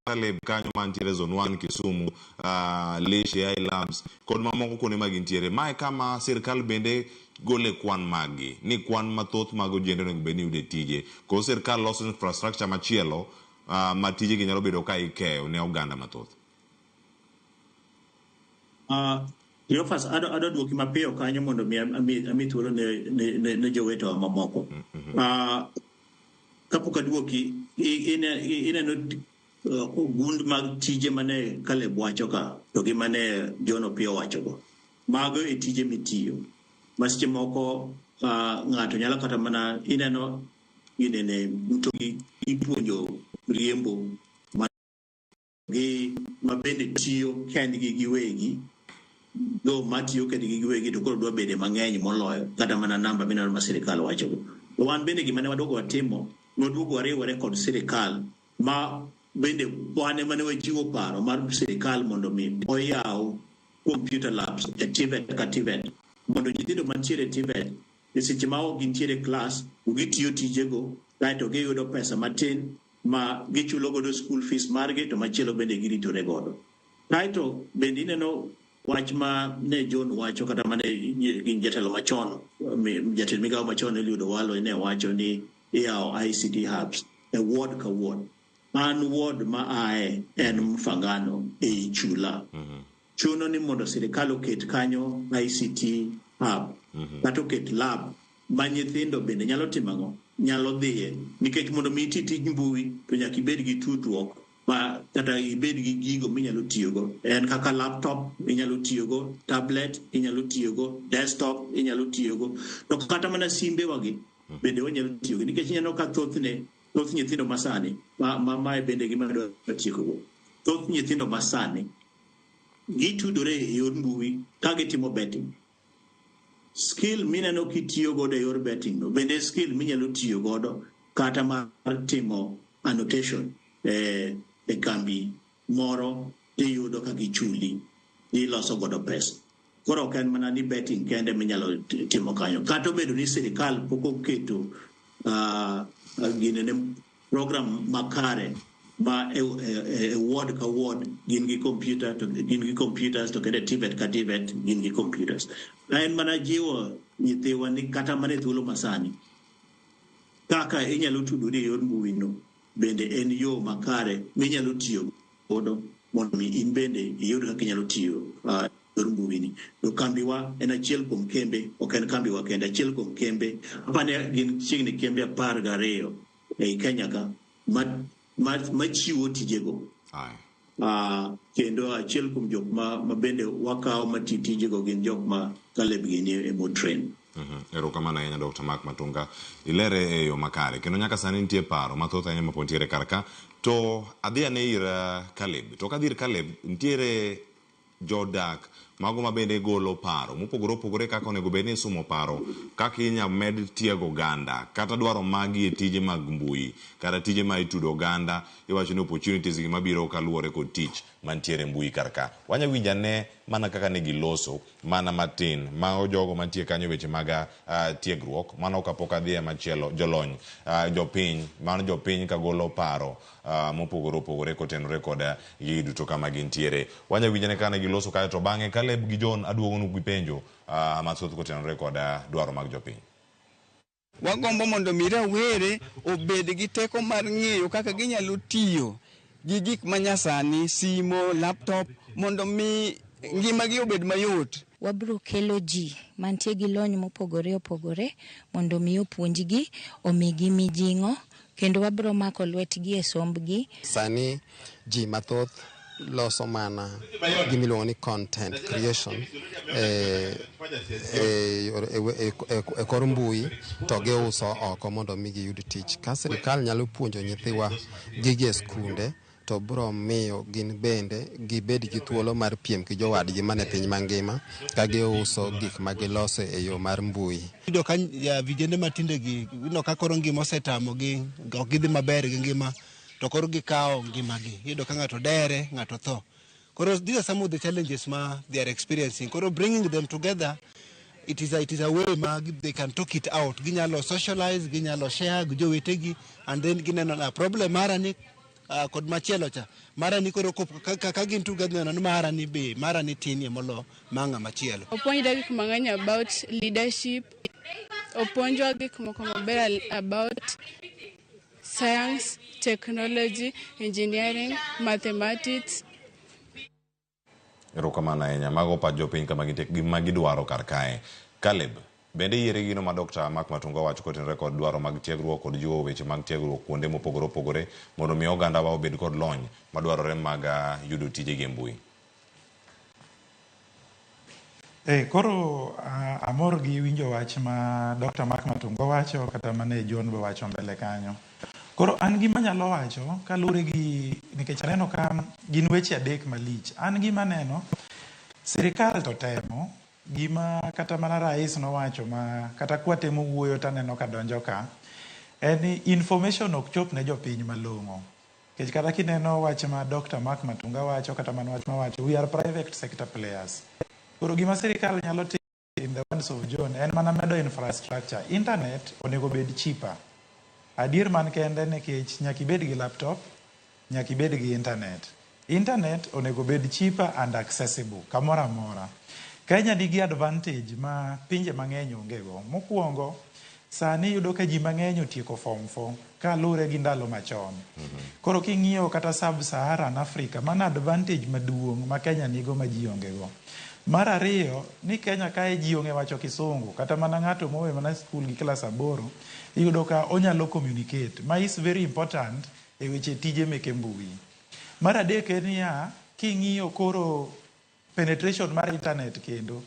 Caleb kanyo mantiere Zone 1 Kisumu, Lish AI Labs kod mamoko kuonde ma gintiere. Mae kama sirkal bende gole kwan maggi ni kwan mathoth mag ojende onego bed ni yude tije. Koro sirkal loso infrastructure machielo ma tijegi nyalo bedo ka ikeyo ne oganda mathoth. Cleophas, adwa duoki mapiyo kanyo mondo mi ami thuolo ne jowetewa mamoko. Kapok aduoki, ineno ogund mag tije mane Caleb wacho ka to gi mane John Opiyo wachogo. Mago e tije mitiyo. Ma seche moko ng'ato nyalo kata mana ineno ginene mtoki ipuonjo riembo ma gi ma bende tiyo kendgi giwegi. Go matiyo kendgi giwegi to koro dwa bede mang'eny moloyo kata mana namba mineno ma sirikal wachogo. To wan bende gima ne waduogo watimo, nwaduogo wariwore kod sirikal ma bende wan ema ne wachiwo paro mar sirikal mondo mi oyaw computer labs e TVET ka TVET mondo nyithindo mantiere e TVET e seche ma ok gintiere e klas to gitiyo tijego kaeto giyudo pesa matin ma gichulo godo school fees margi to machielo bende giritore godo. Kaeto bende ineno wach ma ne John wacho kata mane gin jatelo machon, jatend migawo machon Eliud Owalo ne wacho ni iyawo ICT hubs e ward ka ward. An ward ma ae en Mfangano ei Chula. Chuno ni mondo sirikal oket kanyo ICT hub kata oket lab ma nyithindo bende nyalo timo ang'o? Nyalo dhiye. Nikech mondo mi iti tij mbui to nyaka ibed gi tudruok ma kata ibed gi gigo minyalo tiyogo. En kaka laptop inyalo tiyogo, tablet inyalo tiyogo, desktop inyalo tiyogo. To kata mana simbewagi bende wanyalo tiyogo. Nikech ineno ka thothne, thoth nyithindo masani, ma mae bende gima adwa tiekogo. Thoth nyithindo masani gitudore e yor mbui ka gitimo betting. Skill mineno kitiyo godo e yor betting no bende skill minyalo tiyo godo kata mar timo annotation e kambi moro tiyudo ka gichuli iloso godo pesa. Koro ok en mana ni betting kende minyalo timo kanyo. Kata obedo ni sirikal pok oketo ginene program makare ma e ward ka ward gin gi computer to gin gi computers to kendo e TVET ka TVET gin gi computers. En mana jiwo nyithiwa ni kata mana e thuolo masani kaka inyalo tudori e yor mbui no bende en yo makare minyalo tiyo godo mondo mi in bende iyud kaka inyalo tiyo yor mbui ni. To kambiwa en achiel kuom kembe, ok en kambiwa kende, achiel kuom kembe, apani gin chiegni kembe 12 ei Kenya ka machiwo tijego. Kendo achiel kuom jok ma bende wakawo matiyo tijego gin jok ma Caleb gini emo train. Erokamano ahinya Dr. Mark Matunga. Ilere e yo makare kendo nyaka sani nitie paro mathoth ahinya mapod nitiere kar ka. To adhi ane ir Caleb. To kadhi ir Caleb, nitiere jodak mago ma bende golo paro mopogore opogore kaka onego bed ni isumo paro kaka inya med tiego oganda kata dwaro magi e tije mag mbui kata tije ma itudo oganda iwacho ni opportunities gi mabiro kaluwore kod tich mantiere mbui kar ka. Wanya winjo ane mana kaka ne giloso mana matin mago jogo mantie kanyo weche mag tiegruok mano kapok adhi e machielo jolony jopiny mano jopiny kagolo paro mopogore opogore kotenore kod gigi duto kama gintiere. Wanya winjo ane kaka ne giloso kae to bang'e Caleb gi John aduogonu gi penjo mathoth kotenore kod dwaro mag jopiny. Wagombo mondo mi rawere obed gi teko mar ng'eyo kaka ginyalo tiyo gi gik manyasani, simo, laptop, mondo mi ngimagi obed mayot. Wabiro kelo ji mantie gi lony mopogore opogore mondo mi opuonjgi, omigi mijing'o, kendo wabiro mako lwetgi e sombgi. Sani ji mathoth loso mana gima iluongo ni content creation e, e, e, e, e kor mbui to giuso oko mondo mi giyud tich. Ka sirikal nyalo puonjo nyithiwa gigi e skunde to bro miyo gin bende gibed gi thuolo mar piem gi jowadgi mane piny mangima ka giuso gik ma giloso e yo mar mbui. Iyudo ka vijende matinde gi iyudo ka koro ngima osetamogi, ok gidhi maber gi ngima to koro gikawo ngimagi. Iyudo ka ng'ato dere, ng'ato tho. Koro these are some of the challenges ma they are experiencing. Koro bringing them together it is a way ma they can talk it out. Ginyalo socialize, ginyalo share gi jowetegi and then gineno na problem mara ni kod machielo cha mara ni koro ka gin together neno ni mara ni be mara ni tinie molo ma ng'ama chielo. Opuonjra gik mang'eny about leadership, opuonjwa gik moko maber about science, technology, engineering, mathematics. Erokamano ahinya. Mago pach jopiny kama gintie gima gidwaro kar kae. Caleb, bende yiere gino ma Dr. Mark Matunga owacho kotenore kod dwaro mag tiegruok kod jiwo weche mag tiegruok kuonde mopogore opogore mondo mi ogandawa obed kod lony madwarore mag yudo tijegi e mbui. Koro amor gi winjo wach ma Dr. Mark Matunga wacho kata mane John be wacho mbele kanyo. Koro an gima anyalo wacho kaluwore gi nikech aneno ka gin weche adek malich. An gima aneno, sirikal to temo gima kata mana rais nowacho ma kata kwatemo wuoyo taneno ka donjo ka en ni information ok chop ne jopiny malong'o. Nikech kata kineno wach ma Dr. Mark Matunga wacho kata mana wach mawacho, we are private sector players. Koro gima sirikal nyalo timo in the words of John en mana medo infrastructure. Internet onego bed cheaper. Adier man kende nikech nyaka ibed gi laptop, nyaka ibed gi internet. Internet onego bed cheaper and accessible kamoro amora. Kenya nigi advantage ma pinje mang'eny onge go. Mokwongo, sani iyudo ka ji mang'eny otieko form 4 kaluwore gi ndalo machon. Koro king'iyo kata sub-Saharan Africa, mano advantage maduong' ma Kenya nigo ma ji onge go. Mar ariyo, ni Kenya kae ji ong'e wacho kisungu, kata mana ng'ato mowe mana skul gi klas 8, iyudo ka onyalo communicate, ma is very important e weche tije meke mbui. Mar adek en niya, king'iyo koro penetration mar internet kendo,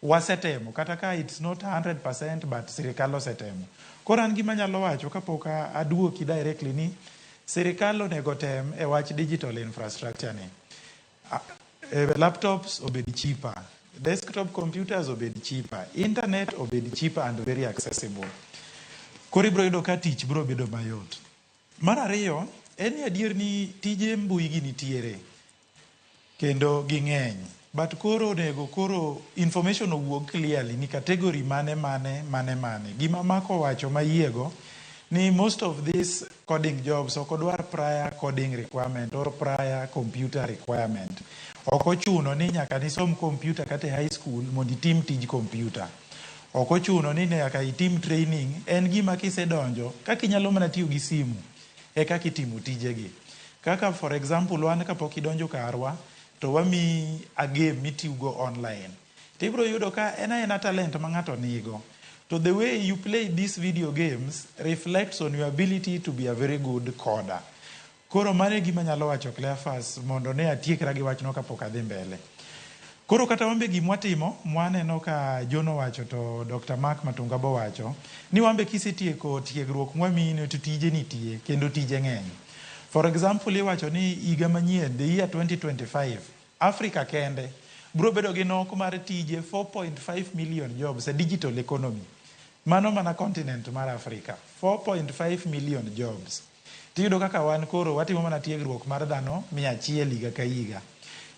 wasetemo kata ka it's not 100% but sirikal osetemo. Koro an gima anyalo wacho kapok aduoki directly ni sirikal onego tem e wach digital infrastructure ni. Laptops obed cheaper, desktop computers obed cheaper, internet obed cheaper and very accessible. Koro ibiro yudo ka tich biro bedo mayot. Mar ariyo, en ni adier ni tije mbui gi nitiere kendo ging'eny. But koro onego koro information owuog clearly ni category mane mane mane mane. Gima Mako wacho mayiego ni most of these coding jobs ok odwar prior coding requirement or prior computer requirement. Ok ochuno ni nyaka nisom computer kata e high school mondo itim tij computer. Ok ochuno ni nyaka itim training, en gima kisedonjo kaka inyalo mana tiyo gi simu e kaka itimo tijegi. Kaka for example wan kapok idonjo karwa to wamiyi a game mitiyogo online. Tibiro yudo ka en aena talent ma ng'ato nigo. To the way you play these video games reflects on your ability to be a very good coder. Koro mano e gima anyalo wacho Cleophas mondo ne atiekra gi wachno kapok adhi mbele. Koro kata wan be gimwatimo, mwaneno ka John owacho to Dr. Mark Matunga bowacho, ni wan be kisetieko tiegruok mwamiyi to tije nitie kendo tije ng'eny. For example, iwacho ni higa manyien, the year 2025, Africa kende biro bedo gi nok mar tije 4.5 million jobs e digital economy. Mano mana continent mar Africa, 4.5 million jobs. Tiyudo kaka wan koro watimo mana tiegruok mar dhano 100 higa ka higa.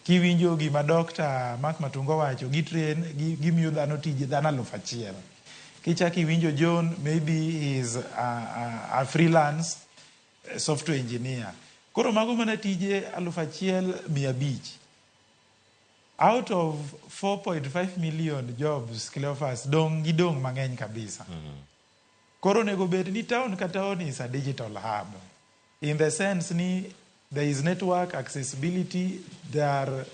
Kiwinjo gima Dr. Mark Matunga owacho, gitrain, gimiyo dhano tije dhano 1000. Kichako iwinjo John, maybe he is a freelance software engineer. Koro mago mana tije 1500. Out of 4.5 million jobs, Cleophas, dong' gidong' mang'eny kabisa. Koro onego bed ni town ka town is a digital hub. In the sense ni there is network accessibility, there are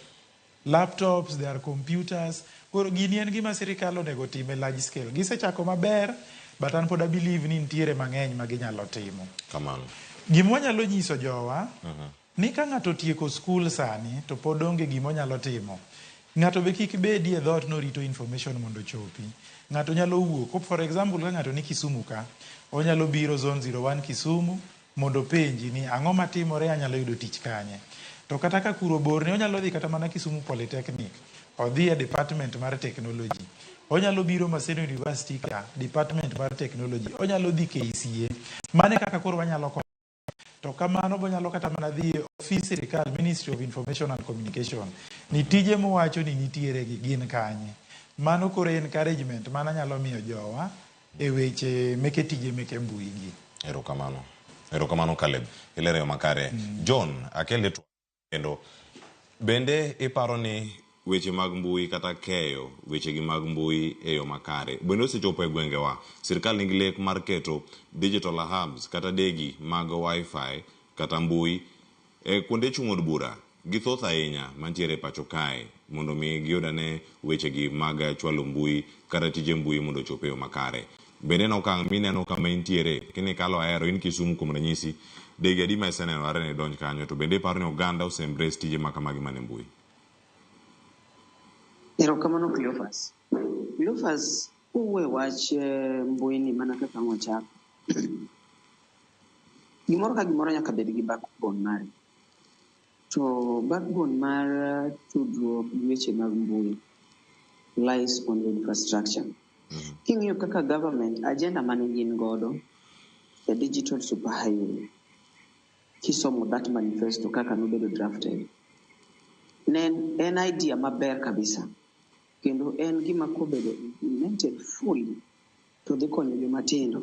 laptops, there are computers. Koro gini en gima sirikal onego tim e large scale. Gisechako maber, but an pod a believe ni nitiere mang'eny ma ginyalo timo. Kamano. Gima wanyalo nyiso jowa, ni ka ng'ato otieko skul sani to pod onge gima onyalo timo. Ng'ato be kik bedi e dhoot norito information mondo ochopi. Ng'ato nyalo wuok. For example, ka ng'ato ni Kisumu ka, onyalo biro zone 01 Kisumu mondo openji ni ang'o matimore anyalo yudo tich kanye. To kata ka kuro borne, onyalo dhi kata mana Kisumu Polytechnic, odhi e department mar technology. Onyalo biro Maseno University ka, department mar technology. Onyalo dhi KCA. Mano e kaka koro wanyalo konyo. To kamano bonyalo kata mana dhi e ofis sirikal, Ministry of Information and Communication. Ni tije mowacho ni nitiere gi gin kanye. Mano koro encouragement mana nyalo miyo jowa e weche meke tije meke mbui gi. Erokamano. Erokamano Caleb. Ilero yo makare. John, akele kendo. Bende iparo ni weche mag mbui kata keyo weche gi mag mbui e yo makare bende osechopo e gwengewa? Sirkal nigi lek mar keto digital hubs kata degi mag wifi kata mbui e kuonde chung' od bura gi thoth ahinya mantiere e pacho kae mondo mi giyud ane wechegi mag chwalo mbui kata tije mbui mondo ochop e yo makare. Bende en okang' mineno kama intiere kinikalo Ahero in Kisumu kuom ranyisi degi adi ma iseneno are ne donj kanyo to bende iparo ni oganda ose embrace tije ma kamagi man e mbui? Erokamano Cleophas. Cleophas, kowuoyo e wach mbui ni mana kaka nwachako. Gimoro ka gimoro nyaka bed gi backbone mare. To backbone mar tudruok gi weche mag mbui lies on the infrastructure. King'iyo kaka government agenda mane gin godo e digital superhighway, kisomo that manifesto kaka nobedo drafted, ne en idea maber kabisa. Kendo en gima kobedo implemented fully to dhi konyo joma tindo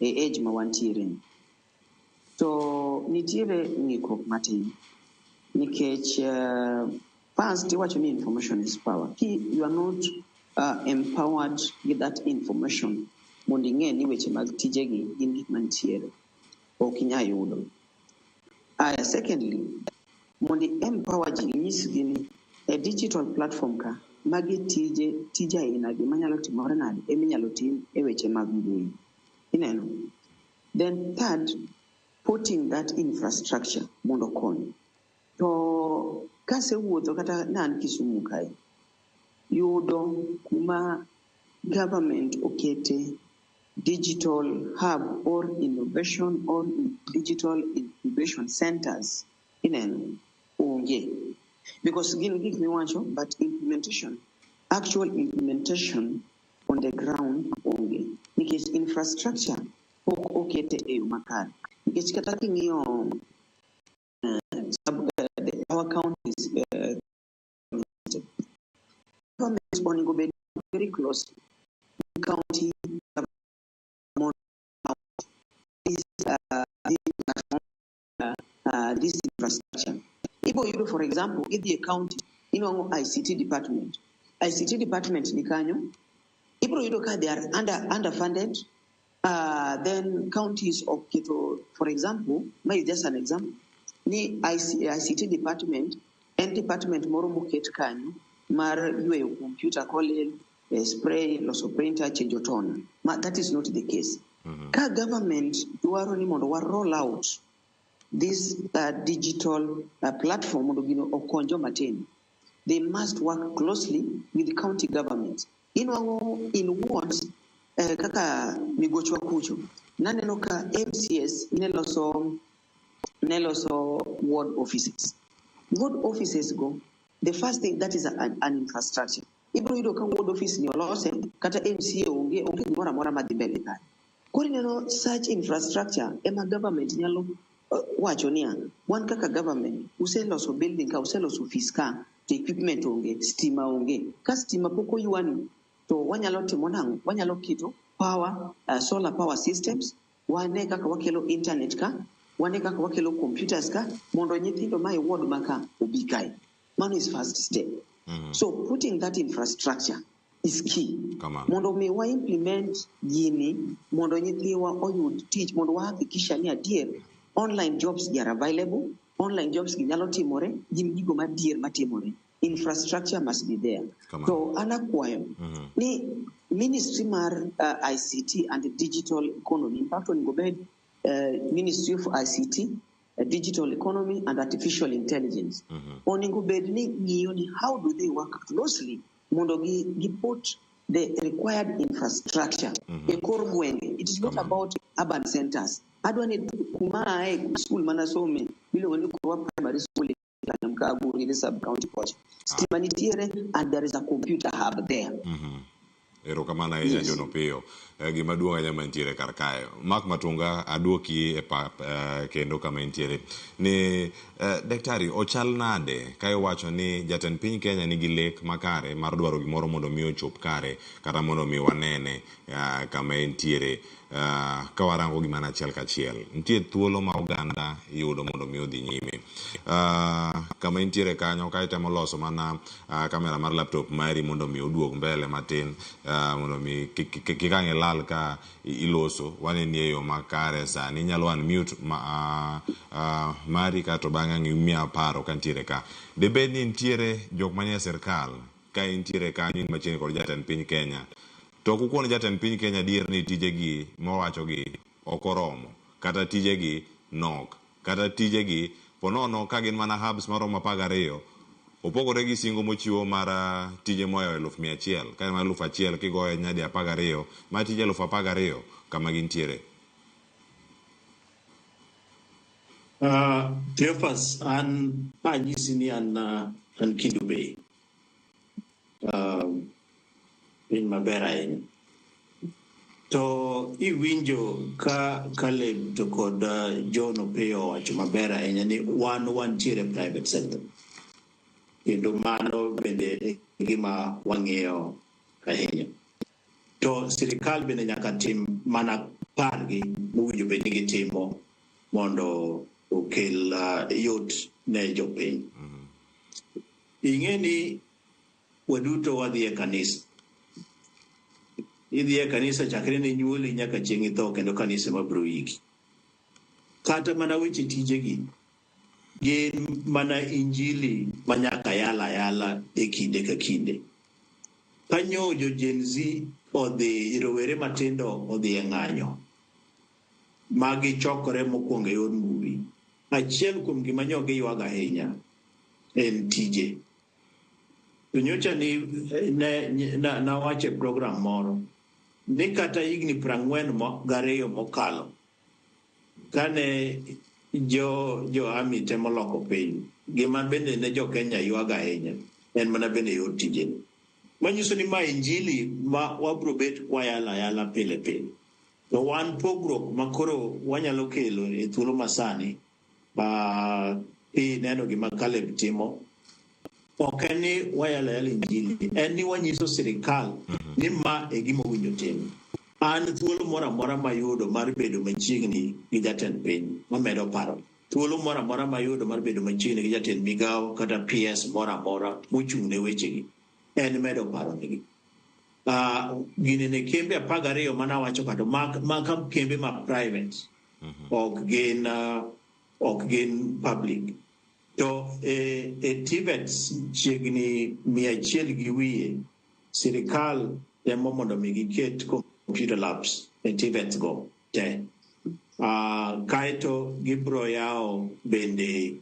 e age ma wantiere ni. To nitiere ng'ikruok matin nikech first iwacho ni information is power. Ki you are not empowered with that information mondo ing'e ni weche mag tijegi gin gik mantiere, ok inyal yudo. Aya, secondly, mondo i empower ji inyisgi ni e digital platform ka magi tije tije aina gi manyalo timore nade eminyalo tim e weche mag mbui. Ineno? Then third, putting that infrastructure mondo okony. To kasewuotho kata ne an Kisumu kae, yudo kuma government okete digital hub or innovation or digital incubation centers, ineno, onge. Because gin gik miwacho, but implementation, actual implementation on the ground onge. Nikech infrastructure pok okete e yo makare. Nikech kata king'iyo our counties, government onego bed very close county government this, this platform, this infrastructure. Ibo yudo, for example, idhi e county, inwang'o ICT department. ICT department ni kanyo, ibro yudo ka they are underfunded. Then counties oketo, for example, ma is just an example, ni ICT department en department moro moket kanyo mar yweyo computer kolil, spray, loso printer, change toner. Ma, that is not the case. Ka government dwaro ni mondo wa roll out this digital platform mondo gino okony joma tindo, they must work closely with the county government. Inwang'o in wards kaka migochwa kucho, naneno ka MCS ne loso ward offices. Ward offices go, the first thing that is an infrastructure. Ibro yudo ka ward office ni olose, kata MCA onge, onge gimoro amora madhi mbele kanyo. Koro ineno such infrastructure ema government nyalo wacho niya, wan kaka government, useloso building ka, useloso office ka, to equipment onge, stima onge. Ka stima pok oywani, to wanyalo timo nang'o? Wanyalo keto power, solar power systems, wane kaka wakelo internet ka, wane kaka wakelo computers ka, mondo nyithindo ma e ward ma ka obi kae. Mano is first step. So putting that infrastructure is key. Kamano. Mondo mi wa implement gini, mondo nyithiwa oyud tich, mondo wahakikisha ni adier online jobs gi are available, online jobs gi nyalo timore, gin gigo madier matimore. Infrastructure must be there. Kamano. To an akwayo ni ministry mar ICT and digital economy, in fact onego bed Ministry of ICT, Digital Economy and Artificial Intelligence. Onego bed ni ng'iyo ni how do they work closely mondo gi put the required infrastructure e kor gwenge. It is not about urban centers. Adwa ni kuma ae school manasome miluongo ni Korwa Primary School Kanyamkago sub county kocha. Stima nitiere and there is a computer hub there. Erokamano ahinya. Yes. John Opiyo. Gima duong' ahinya mantiere kar kae. Mark Matunga, aduoki e pap kendo kama intiere. Ni daktari, ochal nade ka iwacho ni jatend piny Kenya nigi lek makare mar dwaro gimoro mondo mi ochop kare kata mondo mi wanene kama entiere ka warango gi mana achiel kachiel. Nitie thuolo ma oganda yudo mondo mi odhi nyime. Kama intiere kanyo ka itemo loso mana kamera mar laptop mari mondo mi oduog mbele matin mondo mi kik ang' ilal ka iloso waneni e yo makare sani inyalo unmute mari kato bang'e ang' imiya paro ka nitiere ka. Dibed ni nitiere jok manie sirkal ka intiere kanyo in machiegni kod jatend piny Kenya to ok ukon jatend piny Kenya adier ni tijegi mowachogi ok oromo kata tijegi nok kata tijegi ponono ka gin mana hubs maromo 12 opogore gi singo mochiwo mar tije mohewo 100,000 ka en mar 1,000 kigoye nyadi 12 ma tije 12,000 kama gintiere. Cleophas, an anyisi ni an Kendu Bay. Piny maber ahinya. To iwinjo ka Caleb to kod John Opiyo owacho maber ahinya ni wan wantiere private sector. Kendo mano bende e gima wang'iyo ahinya. To sirikal bende nyaka tim mana pargi mowinjo bed ni gitimo mondo okel yot ne jopiny. Ing'e ni waduto wadhi e kanisa. Idhi e kanisa chakre ne nyuoli nyaka chieng' itho kendo kanisa ema biro iki. Kata mana weche tijegi gin mana injili ma nyaka yal ayala e kinde ka kinde. Kanyo jo Gen Z odhi, rowere matindo odhi e ng'anyo ma gichokore mokwongo e yor mbui. Achiel kuom gima nyo giywago ahinya en tije. To nyocha ni ne nawacho e program moro ni kata higni 42 mokalo kane jo army temo loko piny, gima bende ne jo Kenya ywago ahinya en mana bende yor tije. Manyiso ni ma injili ma wabro bet kwayalo ayala pile pile. To wan pogruok ma koro wanyalo kelo e thuolo masani ineno gima Caleb timo, ok en ni wayalo ayala injili, en ni wanyiso sirikal ni ma e gima owinjo tim. An thuolo moro amora mayudo mar bedo machiegni gi jatend piny mamedo paro. Thuolo moro amora mayudo mar bedo machiegni gi jatend migawo kata PS moro amora mochung' ne wechegi en medo paro negi. Gini ne kembe 12 manawacho kata maka kembe ma private ok gin public. To e TVETs chiegni 100 gi wiye sirikal temo mondo mi giket computer labs e TVETs go te. Kaeto gibro yawo bende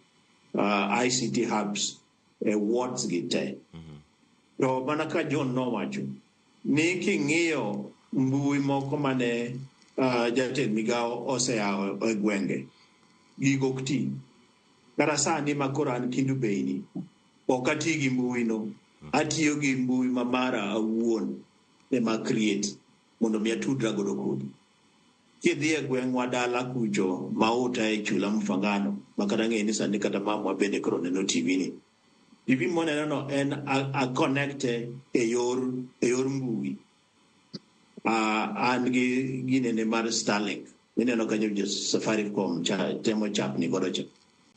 ICT hubs e wards gi te. To mana ka John nowacho ni king'iyo mbui moko mane jatend migawo oseyawo e gwenge, gigo ok ti. Kata sani ma koro an Kendu Bay ni, ok ati gi mbui no, atiyo gi mbui ma mara awuon ema create mondo mi atudra godo kodi. Kidhi e gweng'wa dala kucho Mauta e Chula Mfangano, ma kata ng'e ni sani kata mamwa bende koro neno TV ni. TV moneno no en a connect e yor mbui. An gi ginene mar Starlink. Ineno kanyo jo Safaricom cha temo chapni godo cha.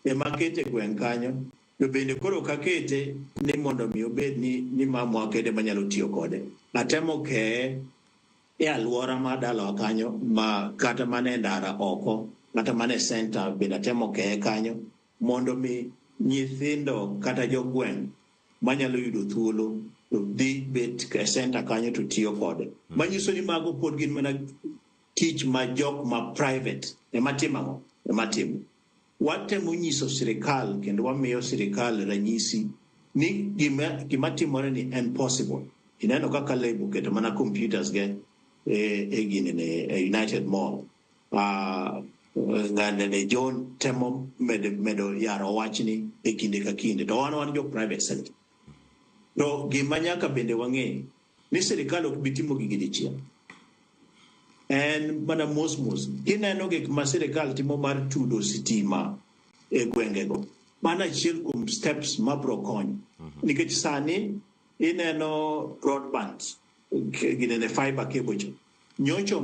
Ema kete gweng' kanyo, to bende koro kakete ni mondo mi obed ni mamwa kende manyalo tiyo kode. Atemo keye e alwora mar dalawa kanyo, ma kata mana e ndara oko, kata mana e center bende atemo keye kanyo mondo mi nyithindo kata jogweng' manyalo yudo thuolo to dhi bet e center kanyo to tiyo kode. Manyiso ni mago pod gin mana tich ma jok ma private ema timo ang'o? Ema timo. Watemo nyiso sirikal kendo wamiyo sirikal ranyisi ni gima timore ni en possible. Ineno kaka Caleb oketo mana computers ge e gini ne e United Mall. Ng'ane ne John temo medo yaro wachni e kinde ka kinde. To wan jo private sector. To gima nyaka bende wang'e ni sirikal ok bi timo gigi dichiel. En mana mos mos. Ineno gik ma sirikal timo mar tudo sitima e gwengego. Mano achiel kuom steps mabro konyo. Nikech sani ineno broadband, ginene fiber cable cha. Nyocha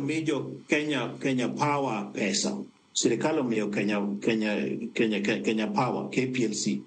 mi jo Kenya Power pesa. Sirikal omiyo Kenya Power, KPLC,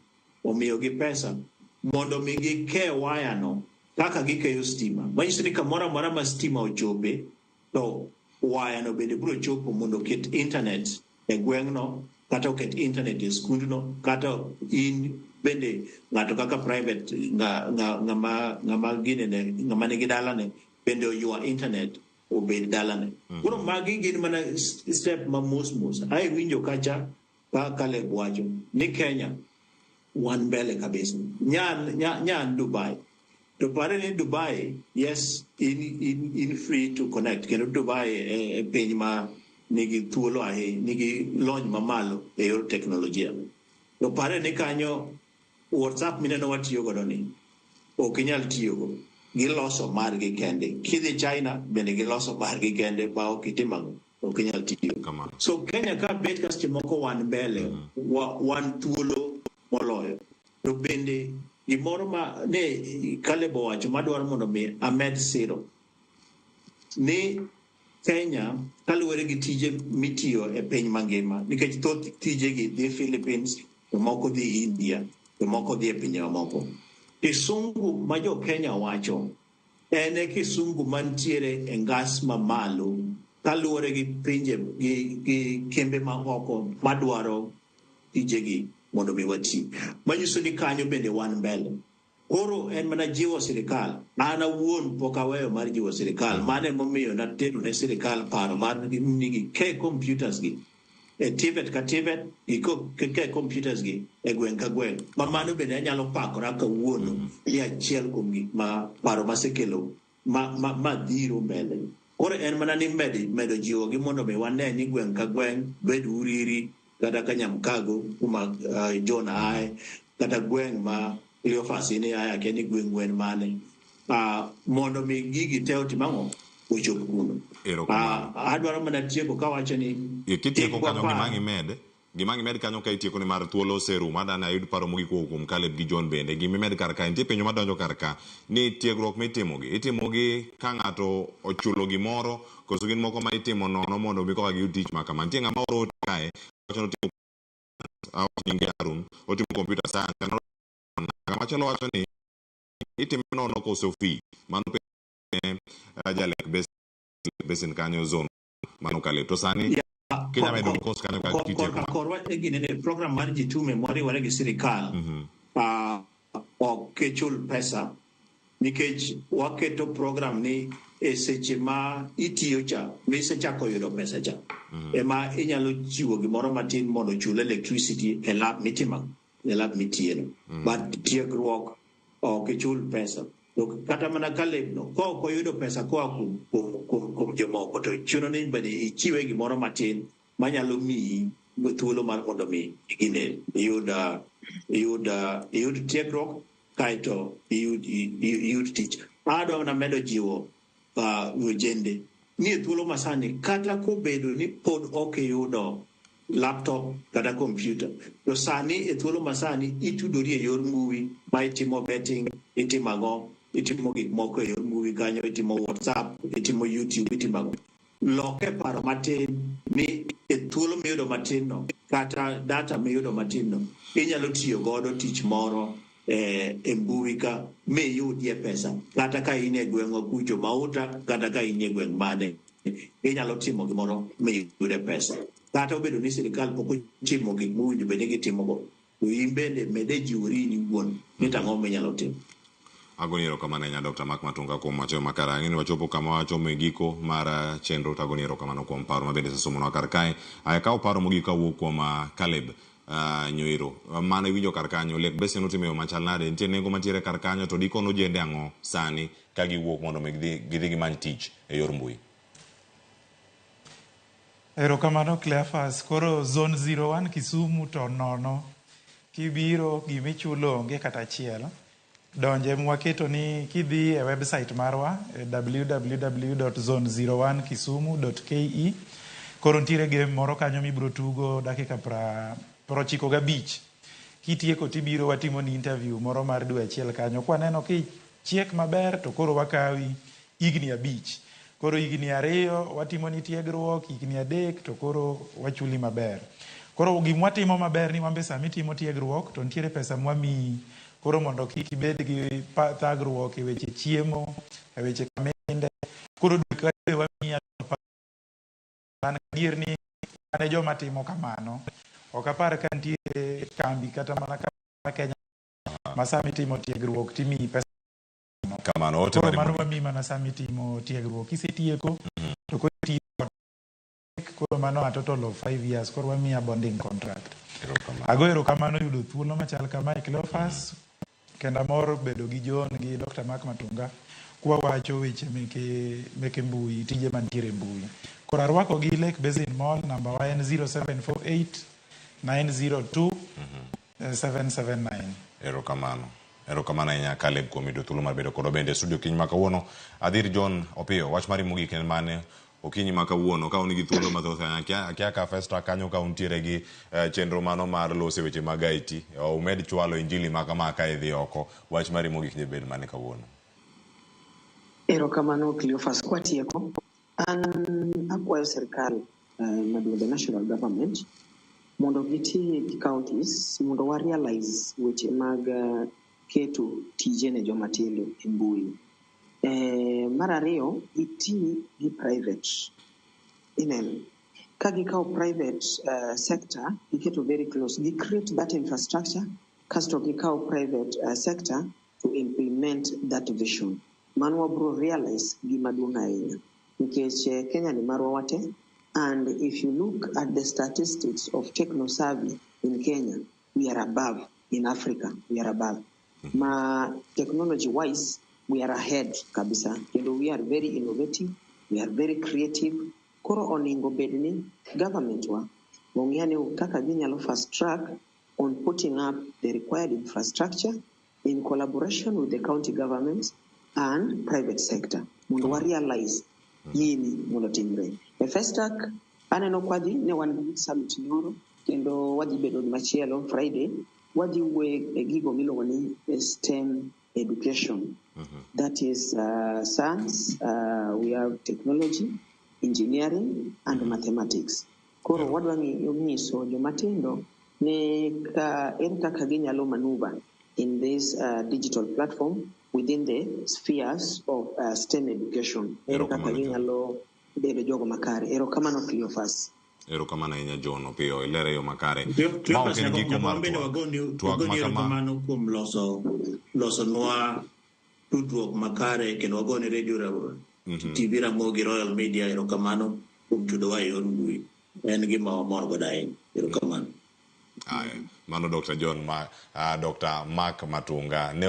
omiyo gi pesa mondo mi gike waya no kaka gikeyo stima. Manyiso ni kamoro amora ma stima ochope, to waya no bende biro chopo mondo oket internet e gweng'no, kata oket internet e skundno, kata in bende ng'ato kaka private ng'ama ginene, ng'ama nigi dalane bende oywa internet obed dalane. Koro magi gin mana step ma mos mos. Ai winjo kacha ka Caleb wacho ni Kenya wan mbele kabisa. Nyan Dubai. To pare ni Dubai, yes, in free to connect. Kendo Dubai e piny ma nigi thuolo ahinya, nigi lony mamalo e yor teknolojia. To pare ni kanyo WhatsApp mineno watiyo godo ni ok inyal tiyogo. Giloso margi kende. Kidhi China bende giloso margi kende ma ok itim ang'o, ok inyal tiyo. So Kenya ka bet ka seche moko wan mbele, wan thuolo moloyo. To bende gimoro ma ne Caleb owacho madwaro mondo mi amed siro ni Kenya kaluwore gi tije mitiyo e piny mangima, nikech thoth tijegi dhi Philippines, to moko dhi India, to moko dhi e pinje mamoko. Kisungu ma jo Kenya wacho en e kisungu mantiere e ngas mamalo kaluwore gi pinje gi kembe ma oko madwaro tijegi mondo mi wati. Manyiso ni kanyo bende wan mbele. Koro en mana jiwo sirikal. An awuon pok aweyo mar jiwo sirikal. Mano emomiyo natero ne sirikal paro mar ni gike computers gi e TVET ka TVET, gike computers gi e gweng' ka gweng'. Ma mano bende anyalo pakora kawuono ni achiel kuom gik ma paro masekelo ma dhiro mbele. Koro en mana ni medo jiwogi mondo mi wane ni gweng' ka gweng' bed Uriri kata Kanyamkago kuma John ae, kata gweng' ma Cleophas ni ae, akia ni gweng' gwen mane, mondo mi gigi te otim ang'o, ochop kuno. Adwaro mana tieko kawacho ni Kitieko kanyo gima ang' imed kanyo ka itieko ni mar thuolo oserumo, adani ayud paro mogik kowuok kuom Caleb gi John bende. Gima imed kar ka, nitie penjo madonjo kar ka ni tiegruok mitimogi, itimogi ka ng'ato ochulo gimoro koso gin moko ma itimo nono mondo mi koka giyud tich ma kama. Nitie ng'ama oro ote kae wacho ni otimo nyinge Harun, otimo computer science. Ng'ama chielo wacho ni itime nono koso fee. Mano Jalek Basin kanyo zone mano Caleb. To sani kinya medo kos kanyo ka kitieko. Korwa e ginene program mar Jitume moriwore gi sirikal, ok chul pesa nikech waketo program ni e seche ma itiyo cha misechako yudo pesa cha ema inyalo chiwo gimoro matin mondo ochul electricity e lab mitimo e lab mitiyeno. But tiegruok ok ichul pesa. To kata mana Caleb no ka ok oyudo pesa koa kuom jomoko to chuno ni bende ichiwe gimoro matin manyalo miyi thuolo mar mondo mi gine iyud tiegruok kaeto iyud tich. Adwa mana medo jiwo ojende ni e thuolo masani kata kobedo ni pod ok iyudo laptop kata computer to sani e thuolo masani itudori e yor mbui ma itimo betting, itimo ang'o, itimo gik moko e yor mbui kanyo, itimo WhatsApp, itimo YouTube, itimo ang'o. Loke paro matin ni e thuolo miyudo matin no kata data miyudo matin no inyalo tiyo godo tich moro e mbui ka miyudie pesa kata ka in e gweng'wa kucho Mauta kata ka in e gweng' mane inyalo timo gimoro miyude pesa kata obedo ni sirikal pok otimo gik mowinjo bed ni gitimogo. To in bende mede jiwori in iwuon ni to ang'o minyalo timo. Agoni erokamano ahinya Dr. Mark Matunga kuom wacho makare. Ang'e ni wachopo kama wachomo e giko mar chenro to agoni erokamano kuom paro ma bende isesomonwa kar kae. Aya kaw paro mogik kawuok kuom Caleb Nyoiro. Mano iwinjo kar kanyo, Lake Basin otimo e yo machal nade? Nitie nengo mantiere kar kanyo to dikon ojende ang'o sani ka giwuok mondo mi gidhi gimany tich e yor mbui? Erokamano Cleophas. Koro zone 01 Kisumu to nono. Kibiro gimichulo onge kata achiel. Donje mwaketo ni kidhi e website marwa e www.zone01kisumu.ke. Koro nitiere game moro kanyo mibiro tugo dakika 95. Kitieko tibiro watimo ni interview moro mar dwe achiel kanyo. Kwaneno kichiek maber to koro wakawi higni 5. Koro higni 2 watimo ni tiegruok, higni 3 to koro wachuli maber. Koro gimwatimo maber ni wambe sama itimo tiegruok to nitiere pesa mwamiyi. Koro mondo kik ibed gi thagruok e weche chiemo, e weche kaminde. Koro dwe ka dwe wamiyi an adier ni an e joma timo kamano. Ok apar ka nitie kambi kata mana ka Kenya ma sama itimo tiegruok timiyi pesa. Kamano, ote Koro mari mano mogik. wamiyi mana sama itimo tiegruok. Kisetieko to koro itiyo koro mano a total of 5 years. Koro wamiyi bonding contract. Erokamano. Ago erokamano yudo thuolo machal kamae Cleophas. Kendo amor bedo gi John gi Dr. Mark Matunga kwa wacho weche meke mbui, tije mantiere e mbui. Koro arwako gi Lake Basin Mall, namba wa en 0748 902 779. Erokamano. Erokamano ahinya Caleb kuom yudo thuolo mar bedo kodwa bende e studio kiny ma kawuono. Adhir John Opiyo, wach mari mogik en mane okinyi ma kawuono ka un gi thuolo mathoth ahinya akia ka Festa kanyo ka untiere gi chenro mano mar loso weche mag IT umed chwalo injili ma kama ka idhi oko wach mari mogik dhi bed mane kawuono? Erokamano Cleophas. Kwatieko, an akwayo sirkal maduong' the national government mondo giti gi counties mondo wa realize weche mag keto tije ne joma tindo e mbui. Mar ariyo, giti gi private. Ineno, ka gikawo private sector, giketo very close, gi create that infrastructure, kasto gikawo private sector to implement that vision. Mano wabro realize gima duong' ahinya. Nikech Kenya ni marwa wate, and if you look at the statistics of techno-savvy in Kenya, we are above. In Africa, we are above. Ma technology wise, we are ahead kabisa. Kendo we are very innovative, we are very creative. Koro oningo bed ni government wa ong'e ni kaka ginyalo fast track on putting up the required infrastructure in collaboration with the county governments and private sector mondo wa realize gini mondo timre. E Festac aneno kwadhi ne wan gi youth summit nyoro kendo wadhi bedo gi machielo Friday wadhi wuoye e gigo miluongo ni STEM education. That is science, we have technology, engineering and mathematics. Koro wadwa nyiso jomatindo ni ka ere kaka ginyalo maneuver in this digital platform within the spheres of STEM education. Ere kaka ginyalo bedo jogo makare. Erokamano Cleophas. Erokamano ahinya John Opiyo, ilere yo makare. Ma ok en giko mar twak. Twak Wagoni ma kama erokamano kuom loso nwa tudruok makare kendo wagone radio TV Ramogi Royal Media erokamano kuom tudowa e yor mbui. En gima wamor godo ahinya. Erokamano. Aya, mano Dr. John ma, Dr. Mark Matunga ne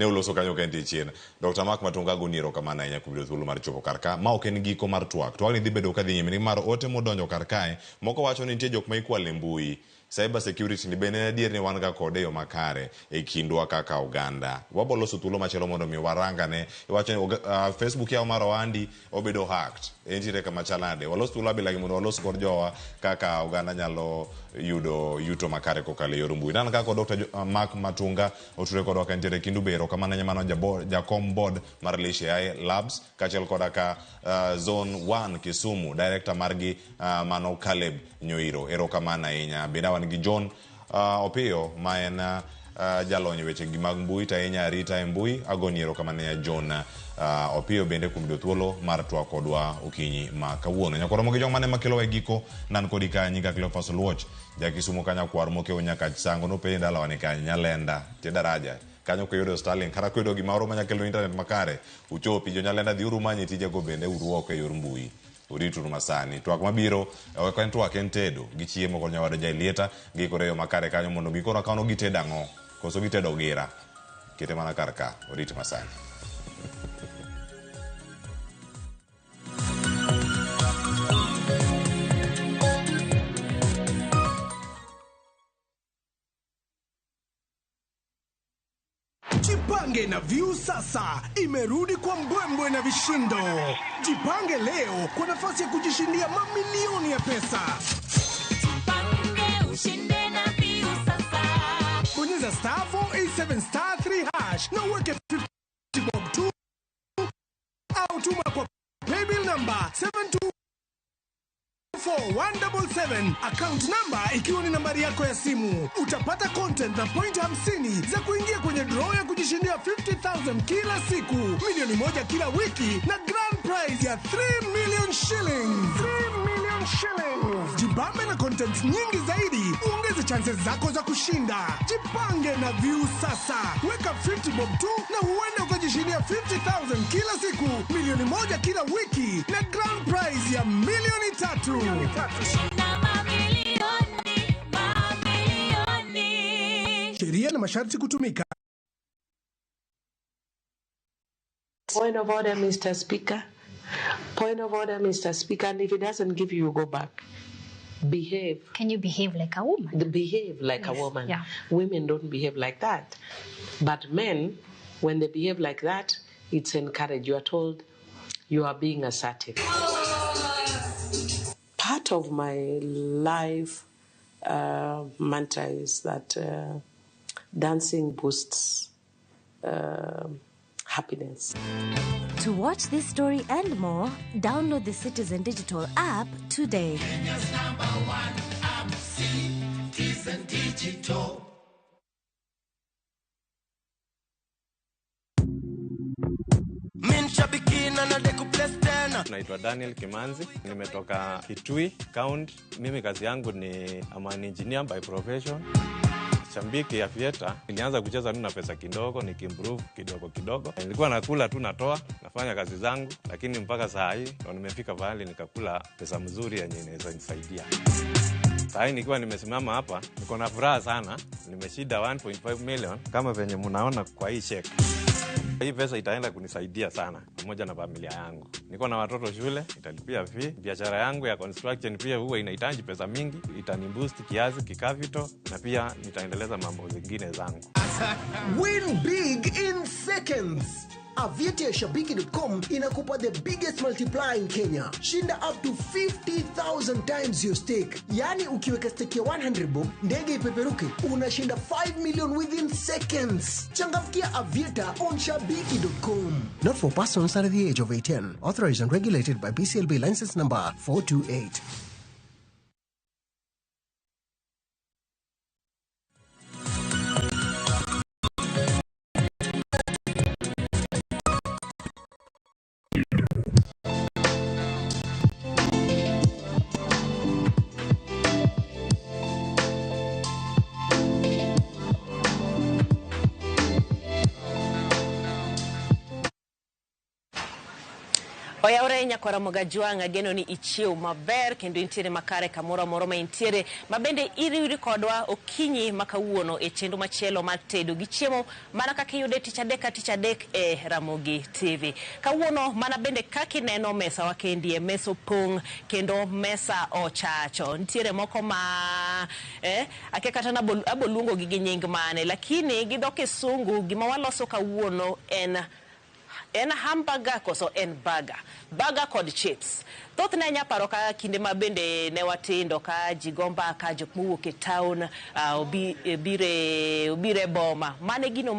oloso kanyo ka entie chien. Dr. Mark Matunga agoni erokamano ahinya kuom yudo thuolo mar chopo kar ka. Ma ok en giko mar twak. Twakni dhi bedo kadhi nyime nimar ote modonjo kar kae moko wacho ni nitie jok ma ikwalo e mbui. Cyber security ni bende en adier ni wan ga kode e yo makare e kindwa kaka oganda. Wabo loso thuolo machielo mondo mi warangane. Iwacho ni Facebook yaw mar ohandi obedo hacked. Entiere kama chal nade? Walos thuolo abilagi mondo walos kod jowa kaka oganda nyalo yudo yuto makare kokalo e yor mbui. Nan kaka Dr. Mark Matunga otudore kodwa ka entiere Kindu Be erokamano ahinya mano jakom board mar Lish AI Labs kaachiel koda ka Zone 1 Kisumu director margi mano Caleb Nyoiro. Erokamano ahinya. Bende wan gi John Opiyo ma en jalony e weche gi mag mbui to ahinya arita e mbui. Agoni erokamano ya John Opiyo bende kuom yudo thuolo mar twak kodwa okinyi ma kawuono. Nyakoro mogi jong mane makelowa e giko nan kodi ka nyinga Cleophas Oluoch ja Kisumo kanyo kwar mokewo nyaka Sango nopenje dalawa ni kanye Nyalenda tie daraja kanyo kuyudo Starlink kata kuyudo gimoro manya kelo internet makare uchopi jo Nyalenda dhiuru manye tijego bende uruoko e yor mbui. Orituru masani. Twak mabiro ok en twak en tedo gi chiemo kod nyawado ja Elieta giikore e yo makare kanyo mondo mi koro akano gitedo ang'o koso gitedo gira. Kete mana kar ka orit masani. Jipange na Viusasa imerudi kwa mbwembwe na vishindo. Jipange leo kwa nafasi ya kujishindia mamilioni ya pesa. Jipange ushinde na Viusasa. Bonyeza star 487 star 3 hash na uweke 50 bob tu au tuma kwa paybill number 724177, account number ikiwa ni nambari yako ya simu. Utapata content na point 50 za kuingia kwenye draw ya kujishindia 50,000 kila siku, milioni 1 kila wiki na grand prize ya 3 million shillings. 3 million shillings. Jibambe na content nyingi zaidi, uongeze chances zako za kushinda. Jipange na Viusasa. Weka 50 bob tu na huenda ukajishindia 50,000 kila siku, milioni 1 kila wiki na grand prize ya milioni 3. Shinda mamilioni, mamilioni. Sheria na masharti kutumika. Point of order, Mr. Speaker. Point of order, Mr. Speaker. And if he doesn't give you, you go back. Behave. Can you behave like a woman? Behave like a Yes, woman. yeah. Women don't behave like that. But men, when they behave like that, it's encouraged. You are told you are being assertive. Part of my life mantra is that dancing boosts happiness. To watch this story and more, download the Citizen Digital app today. Kenya's number one app, Citizen Digital. Naitwa Daniel Kimanzi, nimetoka Kitui County. Mimi kazi yangu ni I'm an engineer by profession. Shabiki ya Aviator, nilianza kucheza tu na pesa kidogo, nikiimprove kidogo kidogo. Nilikuwa nakula tu natoa, nafanya kazi zangu, lakini mpaka saa hii ndo nimefika pahali nikakula pesa mzuri yenye inaweza nisaidia. Saa hii nikiwa nimesimama hapa, niko na furaha sana. Nimeshinda 1.5 million kama venye mnaona kwa hii check. Hii pesa itaenda kunisaidia sana pamoja na familia yangu. Niko na watoto shule, italipia fee. Biashara yangu ya construction pia huwa inahitaji pesa mingi, itaniboost kiasi kicapital na pia nitaendeleza mambo zingine zangu. Win big in seconds. Aviator Shabiki.com inakupa the biggest multiplier in Kenya. Shinda up to 50,000 times your stake. Yani ukiweka stake ya 100 bob, ndege ipeperuke, unashinda 5 million within seconds. Changamkia Aviator on Shabiki.com. Not for persons under the age of 18. Authorized and regulated by BCLB license number 428. Oyawre nyakwara Mogajwang', ageno ni ichiew maber kendo intiere makare kamoro amora ma intiere, ma bende iriwri kodwa okinyi ma kawuono e chenro machielo mar tedo gi chiemo mana kaka iyude tich adek ka tich adek e Ramogi TV. Kawuono mana bende kaka ineno mesa wa kendie, mesa opong' kendo mesa ochacho. Nitiere moko ma akia kata abo luongo gi gi nying mane, lakini gi dho kisungu gima waloso kawuono en hamburger koso en burger. Burger kod chips. Thothne anya paro ka kinde ma bende ne watindo ka ji go mbaka, jok mowuok e town obire boma. Mane gino